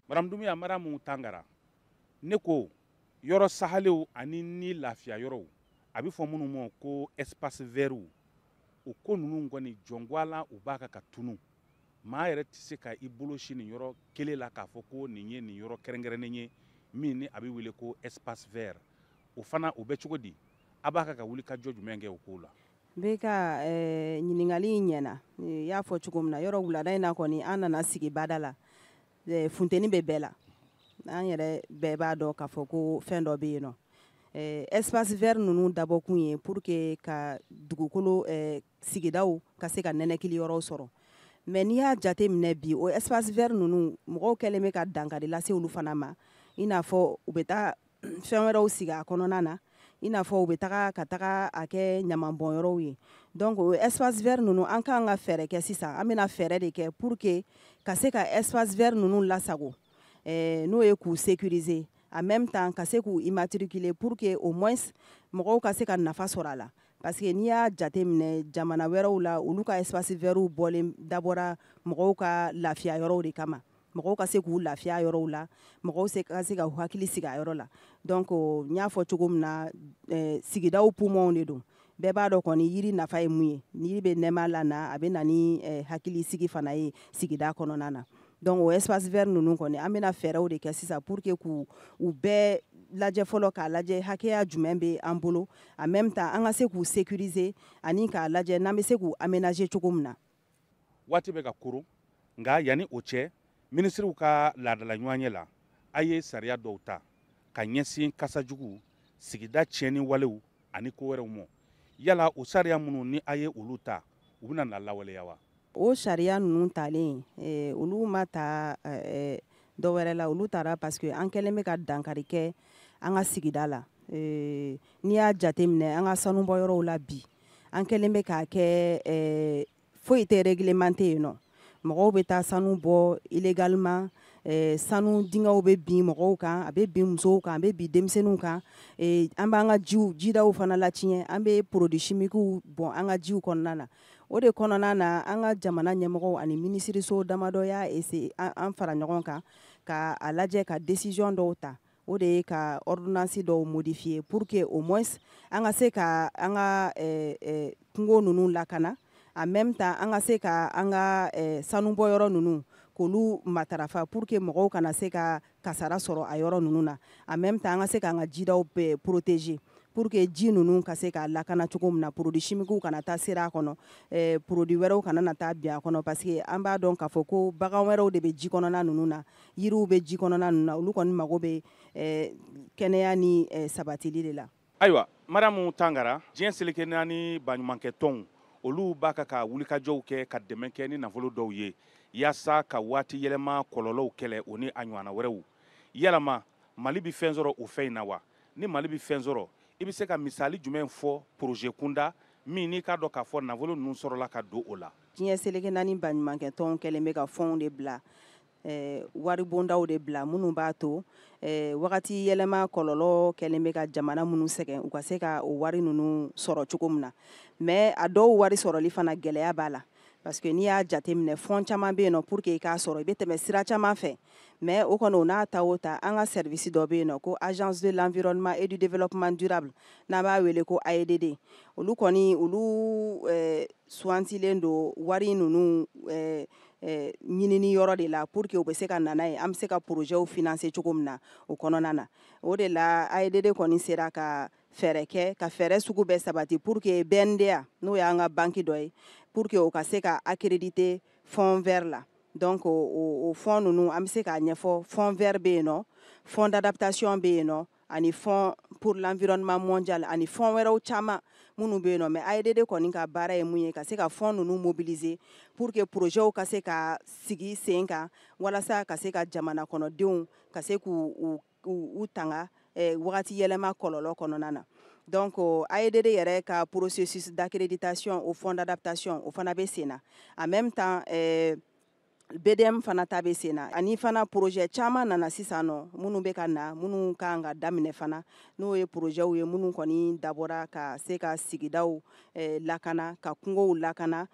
Madame Doumbia, Maramu Tangara, ne ko yɔrɔ sahalew ani ni lafiya yɔrɔw, a bɛ fɔ minnu ma ko espace vert, o ko ninnu kɔni jɔngoya u b'a kan ka tunu. Maa yɛrɛ tɛ se ka i bolo si nin yɔrɔ kelen la k'a fɔ ko nin ye nin yɔrɔ kɛrɛnkɛrɛnnen ye min ni a bɛ wele ko espace vert. O fana, o bɛ cogo di? A b'a kan ka wuli ka jɔ jumɛn kɛ o ko la? N bɛ ka ɲininkali in ɲɛna. I y'a fɔ cogo min na, yɔrɔ wulada in na kɔni, an nana sigi bada la, funteni bɛ bɛɛ la, an yɛrɛ bɛɛ b'a dɔn k'a fɔ ko fɛn dɔ bɛ yen nɔ. Espace vert ninnu dabɔkun ye pour que ka dugukolo sigidaw ka se ka nɛnɛkili yɔrɔw sɔrɔ. Mais n'i y'a jate minɛ bi, o espace vert ninnu, mɔgɔw kɛlen bɛ ka dankari lase olu fana ma, i n'a fɔ u bɛ taa fɛn wɛrɛw sigi a kɔnɔna na, i n'a fɔ u bɛ taga ka taga a kɛ ɲamanbɔnyɔrɔw ye. Donc o espace vert ninnu, an kan ka fɛɛrɛ kɛ sisan, an bɛna fɛɛrɛ de kɛ pour que ka se ka espace vert ninnu lasago, n'o ye k'u sécuriser, en même temps ka se k'u immatriculer, pour que au moins mɔgɔw ka se ka nafa sɔrɔ a la. Parce que n'i y'a jate minɛ jamana wɛrɛw la, olu ka espace vert bɔlen dabɔra mɔgɔw ka lafiya yɔrɔw de kama, mɔgɔw ka se k'u lafiya yɔrɔw la, mɔgɔw ka se ka u hakili sigi a yɔrɔ la. Donc n y'a fɔ cogo min na, sigidaw poumons de don. Bɛɛ b'a dɔn kɔni yiri nafa ye mun ye. Yiri bɛ nɛɛma lana, a bɛ na ni hakili sigi fana ye sigida kɔnɔna na. Donc o espace vert ninnu kɔni, an bɛna fɛɛrɛw de kɛ sisan pour que k'u u bɛɛ lajɛ fɔlɔ, k'a lajɛ hakɛya jumɛn bɛ an bolo, en même temps an ka se k'u sécuriser ani k'a lajɛ n'an bɛ se k'u aménager cogo min na. Waati bɛ ka koron, nka yanni o cɛ, minisiriw ka laadala ɲɔgɔnye la, a ye sariya dɔw ta ka ɲɛsin kasajugu, sigida tiɲɛni walew ani ko wɛrɛw ma. Yala o sariya minnu ni a ye olu ta, u bɛna na lawaleya wa? O sariya ninnu talen, olu ma ta dɔ wɛrɛ la, olu taara parce que an kɛlen bɛ ka dankari kɛ an ka sigida la. N'i y'a jateminɛ an ka sanubɔyɔrɔw la bi, an kɛlen bɛ k'a kɛ foyi tɛ réglementé yen nɔ. Mɔgɔw bɛ taa sanu bɔ illégalement, sanu dingɛw bɛ bin mɔgɔw kan, a bɛ bin musow kan, a bɛ bin denmisɛnninw kan. An b'an ka jiw, jidaw fana latiɲɛ, an bɛ produits chimiques bɔn an ka jiw kɔnɔna na. O de kɔnɔna na, an ka jamana ɲɛmɔgɔw ani minisiriso damadɔ y'a essayer an fara ɲɔgɔn kan ka a lajɛ ka décision dɔw ta. O de ye ka ordonnance dɔw modifier pour que au moins an ka se ka an ka kungo ninnu lakana, en même temps an ka se ka an ka sanubɔyɔrɔ ninnu k'olu matarafa, pour que mɔgɔw kana se ka kasara sɔrɔ a yɔrɔ ninnu na, en même temps an ka se k'an ka jidaw bɛɛ protéger, pour que ji ninnu ka se ka lakana cogo min na, produits chimiques kana taa sera a kɔnɔ, produit wɛrɛw kana na taa bin a kɔnɔ, parce que an b'a dɔn k'a fɔ ko bagan wɛrɛw de bɛ ji kɔnɔna ninnu na, yiriw bɛ ji kɔnɔna ninnu na, olu kɔni mago bɛ kɛnɛya ni sabatili de la. Ayiwa, Mariamu Tangara, diɲɛ seleke naani baɲumankɛ tɔnw, olu b'a ka ka wulikajɔw kɛ ka dɛmɛ kɛ ni nafolo dɔw ye yaasa ka waati yɛlɛma kɔlɔlɔw kɛlɛ, o ni a ɲɔgɔnna wɛrɛw. Yalama Mali bɛ fɛn sɔrɔ o fɛn in na wa? Ni Mali bɛ fɛn sɔrɔ, i bɛ se ka misali jumɛn fɔ projet kunda min n'i k'a dɔn k'a fɔ nafolo ninnu sɔrɔla ka don o la? Diɲɛ seleke naani baɲumankɛ tɔnw kɛlen bɛ ka fɔnw de bila, waribondaw de bila, minnu b'a to wagati yɛlɛma kɔlɔlɔ kɛlen bɛ ka jamana minnu sɛgɛn, u ka se ka o wari ninnu sɔrɔ cogo min na. Mais a dɔw wari sɔrɔli fana gɛlɛya b'a la, parce que n'i y'a jateminɛ, fɔn caman bɛ yen nɔ, pour que i k'a sɔrɔ, i bɛ tɛmɛ sira caman fɛ. Mais o kɔni, o n'a ta o ta, an ka service dɔ bɛ yen nɔ ko Agence de l'environnement et du développement durable, n'an b'a wele ko AEDD. Olu kɔni, olu suwantilen don wari ninnu ɲinini yɔrɔ de la, pour que u bɛ se ka na n'a ye, an bɛ se ka projets financer cogo min na o kɔnɔna na. O de la AEDD kɔni sera ka fɛɛrɛ kɛ, ka fɛɛrɛ sugu bɛɛ sabati pour que BNDA, n'o y'an ka banque dɔ ye, pour que o ka se ka accréditer fonds vert la. Donc o fonds ninnu, an bɛ se k'a ɲɛfɔ, fonds vert bɛ yen nɔ, fonds d'adaptation bɛ yen nɔ, ani fonds pour l'environnement mondial, ani fonds wɛrɛw caman minnu bɛ yen nɔ. Mais AEDD kɔni ka baara ye mun ye? Ka se ka fonds ninnu mobiliser pour que projets ka se ka sigi sen kan, walasa ka se ka jamana kɔnɔdenw ka se k'u u tanga wagati yɛlɛma kɔlɔlɔ kɔnɔna na. Donc AEDD yɛrɛ ka processus d'accréditation au fonds d'adaptation, o fana bɛ sen na. En même temps, BDM fana ta bɛ sen na, ani fana projet caman nana sisan nɔ, minnu bɛ ka na, minnu kan ka daminɛ fana, n'o ye projets ye minnu kɔni dabɔra ka se ka sigidaw lakana, ka kungow lakana.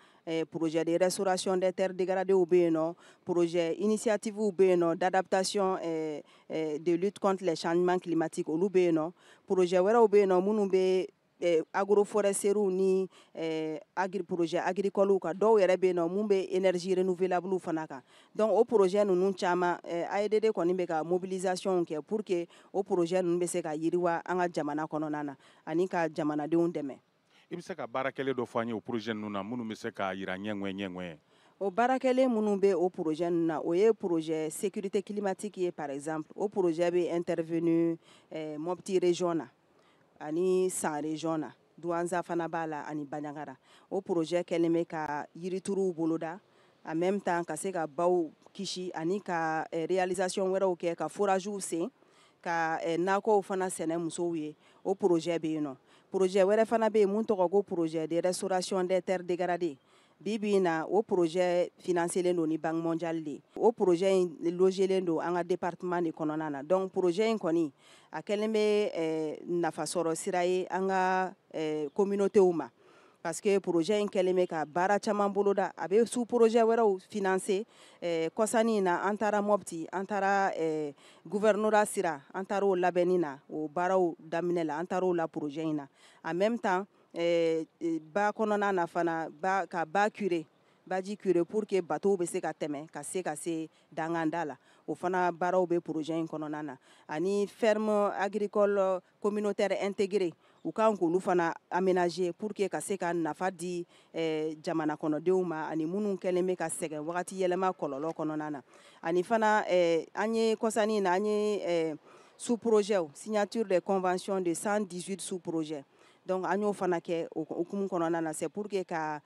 Projet de restauration des terres dégradées bɛ yen nɔ, projet initiative bɛ yen nɔ d'adaptation, de lutte contre les changements climatiques, olu bɛ yen nɔ. Projet wɛrɛw bɛ yen nɔ minnu bɛ agroforestiers ni agri projet agricole kan. Dɔw yɛrɛ bɛ yen nɔ mun bɛ énergie renouvelable fana kan. Donc o projet ninnu caman, AEDD kɔni bɛ ka mobilisation kɛ pour que o projet ninnu bɛ se ka yiriwa an ka jamana kɔnɔna na, ani ka jamanadenw dɛmɛ. I bɛ se ka baara kɛlen dɔ fɔ an ye o projet ninnu na, minnu bɛ se k'a yira ɲɛŋɛ ɲɛŋɛ? O baara kɛlen minnu bɛ o projet ninnu na, o ye projet sécurité climatique ye. Par exemple, o projet bɛ intervenu Mopti région na ani San région na, Douentza fana b'a la, ani Bandiagara. O projet kɛlen bɛ ka yirituruw boloda, en même temps ka se ka baw kisi, ani ka réalisation wɛrɛw kɛ, ka foragew sen, ka nakɔw fana sɛnɛ musow ye. O projet bɛ yen nɔ. Projet wɛrɛ fana bɛ yen mun tɔgɔ ko projet de restauration des terres dégradées. Bi bi in na, o projet financelen don ni Banque mondiale de ye. O projet in logelen don an ka département de kɔnɔna na. Donc projet in kɔni, a kɛlen bɛ nafasɔrɔ sira ye an ka communautéw ma, parce que projet in kɛlen bɛ ka baara caman boloda, a bɛ sous projet wɛrɛw financer. Kɔsani in na, an taara Mopti, an taara gouvernorat sira, an taara o labɛnni na, o baaraw daminɛ la, an taara o la projet in na. En même temps, ba kɔnɔna na fana, ba ka ba curé, baji curé, pour que bateau bɛ se ka tɛmɛ ka se danganda la, o fana baaraw bɛ projet in kɔnɔna na. Ani ferme agricole communautaire intégrée, u kan k'olu fana aménager pour que ka se ka nafa di jamana kɔnɔdenw ma, ani minnu kɛlen bɛ ka sɛgɛn wagati yɛlɛma kɔlɔlɔ kɔnɔna na. Ani fana, an ye kɔsani in na, an ye sous projet, signature des conventions de 118 sous projets. Donc an y'o fana kɛ o hukumu kɔnɔna na. C'est pour que ka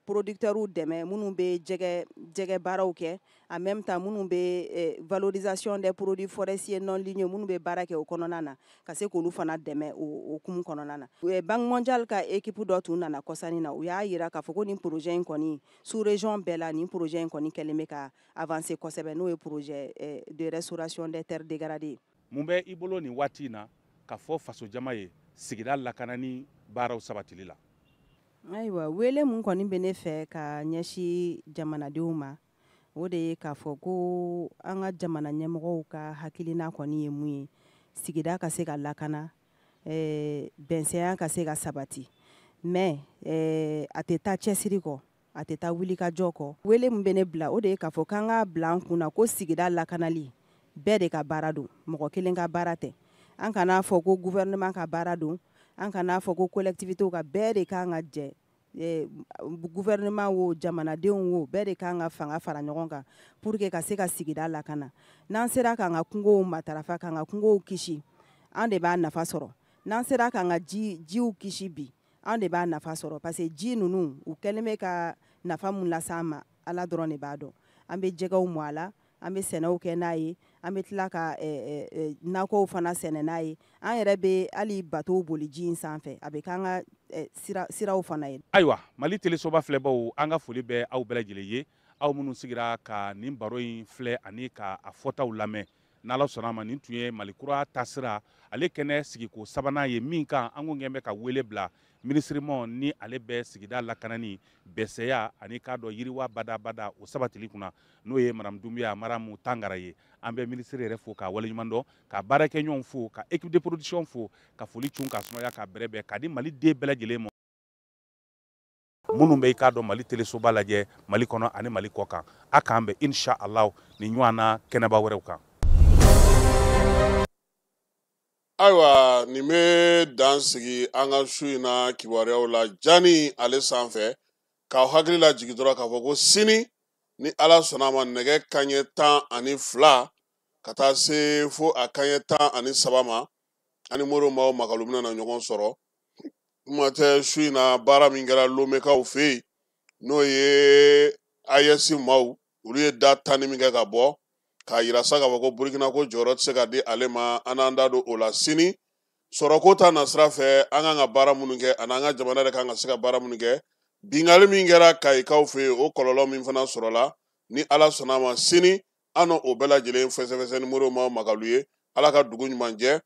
producteurs dɛmɛ minnu bɛ jɛgɛ baaraw kɛ, en même temps minnu bɛ valorisation des produits forestiers non ligneux, minnu bɛ baara kɛ o kɔnɔna na, ka se k'olu fana dɛmɛ o hukumu kɔnɔna na. Banque mondiale ka équipe dɔ tun nana kɔsani na, u y'a yira k'a fɔ ko nin projet in kɔni, sous région bɛɛ la, nin projet in kɔni kɛlen bɛ ka avancer kosɛbɛ, n'o ye projet de restauration des terres dégradées. Mun bɛ i bolo nin waati in na ka fɔ fasojama ye sigida lakanani baaraw sabatili la? Ayiwa, wele mun kɔni bɛ ne fɛ ka ɲɛsin jamanadenw ma, o de ye k'a fɔ ko an ka jamana ɲɛmɔgɔw ka hakilina kɔni ye mun ye: sigida ka se ka lakana, bɛnsɛnya ka se ka sabati. Mais a tɛ taa cɛsiri kɔ, a tɛ taa wulikajɔ kɔ. Wele min bɛ ne bila, o de ye k'a fɔ k'an k'a bila an kunna ko sigida lakanali, bɛɛ de ka baara don, mɔgɔ kelen ka baara tɛ. An kana fɔ ko gouvernement ka baara don, an kana fɔ ko collectivité ka, bɛɛ de kan ka jɛ, gouvernement wo, jamanadenw wo, bɛɛ de kan ka fanga fara ɲɔgɔn kan pour que ka se ka sigida lakana. N'an sera k'an ka kungow matarafa, k'an ka kungow kisi, an de b'a nafa sɔrɔ. N'an sera k'an ka jiw kisi bi, an de b'a nafa sɔrɔ, parce que ji ninnu u kɛlen bɛ ka nafa mun lase an ma, Ala dɔrɔn de b'a dɔn. An bɛ jɛgɛw mɔ a la, an bɛ sɛnɛw kɛ n'a ye, an bɛ tila ka nakɔw fana sɛnɛ n'a ye. An yɛrɛ bɛ hali bateau boli ji in sanfɛ, a bɛ k'an ka siraw fana ye. Ayiwa, Mali telesoba filɛbaw, an ka foli bɛ aw bɛɛ lajɛlen ye, aw minnu sigira ka nin baro in filɛ ani ka a fɔtaw lamɛn. N'Ala sɔnna a ma, nin tun ye Mali kura taasira ale kɛnɛ sigiko sabanan ye min kan an ko bɛ ka wele bila minisiri ma ni ale bɛ sigida lakanani, bɛsɛya ani k'a dɔn yiriwa badabada o sabatili kunna, n'o ye Madame Doumbia Maramu Tangara ye. An bɛ minisiri yɛrɛ fo k'a waleɲuman dɔn, ka baarakɛɲɔgɔnw fo, ka équipe de production fo, ka foli cun ka sumaya ka bɛrɛbɛn k'a di Mali den bɛɛ lajɛlen ma minnu bɛ i k'a dɔn Mali telesoba lajɛ Mali kɔnɔ ani Mali kɔ kan. A k'an bɛn insha Allah ni ɲɔgɔn na kɛnɛba wɛrɛw kan. Ayiwa, nin bɛ dan sigi an ka su in na kibaruyaw la jani ale sanfɛ, k'aw hakili lajigin dɔrɔn k'a fɔ ko sini ni Ala sɔnna a ma, nɛgɛ kanɲɛ 12 ka taa se fo a kanɲɛ 13 ma, ani Modibo Mao Makalu bɛna na ɲɔgɔn sɔrɔ. Kuma tɛ su in na baara min kɛra Lomekaw fɛ yen, n'o ye AES maaw, olu ye da tanni min kɛ ka bɔ k'a yira sa k'a fɔ ko Burukina ko jɔyɔrɔ tɛ se ka di ale ma. An n'an da don o la sini. Sɔrɔko ta nasira fɛ, an kan ka baara minnu kɛ ani an ka jamana yɛrɛ kan ka se ka baara minnu kɛ, binkanni min kɛra Kayikaw fɛ yen, o kɔlɔlɔ min fana sɔrɔla, ni Ala sɔnna a ma sini an n'o bɛɛ lajɛlen fɛsɛfɛsɛ ni Modibo Mao Makalu ye. Ala ka dugu ɲuman jɛ,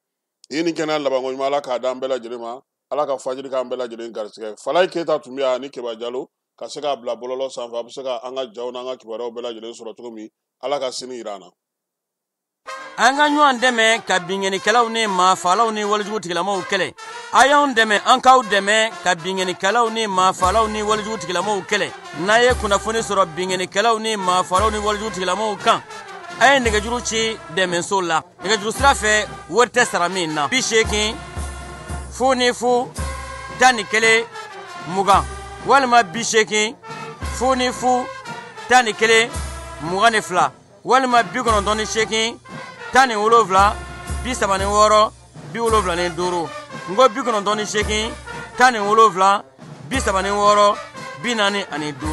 i ni kɛnɛya labanko ɲuman Ala k'a d'an bɛɛ lajɛlen ma. Ala ka fajiri k'an bɛɛ lajɛlen garisɛgɛ. Falaye Keyita tun bɛ yan ani Keba Jalo ka se k'a bila bɔlɔlɔ sanfɛ, a bɛ se ka an ka jaw n'an ka kibaruyaw bɛɛ lajɛlen sɔrɔ cogo min. Ala ka sini yira an na. An ka ɲɔgɔn dɛmɛ ka binkannikɛlaw ni maafalaw ni walejugu tigilamaw kɛlɛ. A y'anw dɛmɛ, an k'aw dɛmɛ ka binkannikɛlaw ni maafalaw ni walejugu tigilamaw kɛlɛ. N'a ye kunnafoni sɔrɔ binkannikɛlaw ni maafalaw ni walejugu tigilamaw kan, a ye nɛgɛjuru ci dɛmɛso la. Nɛgɛjuru sira fɛ, wari tɛ sara min na. 80 0 0 11 20 walima 80 0 0 11 22 walima 98 17 36 75. N ko 98 17 36 45.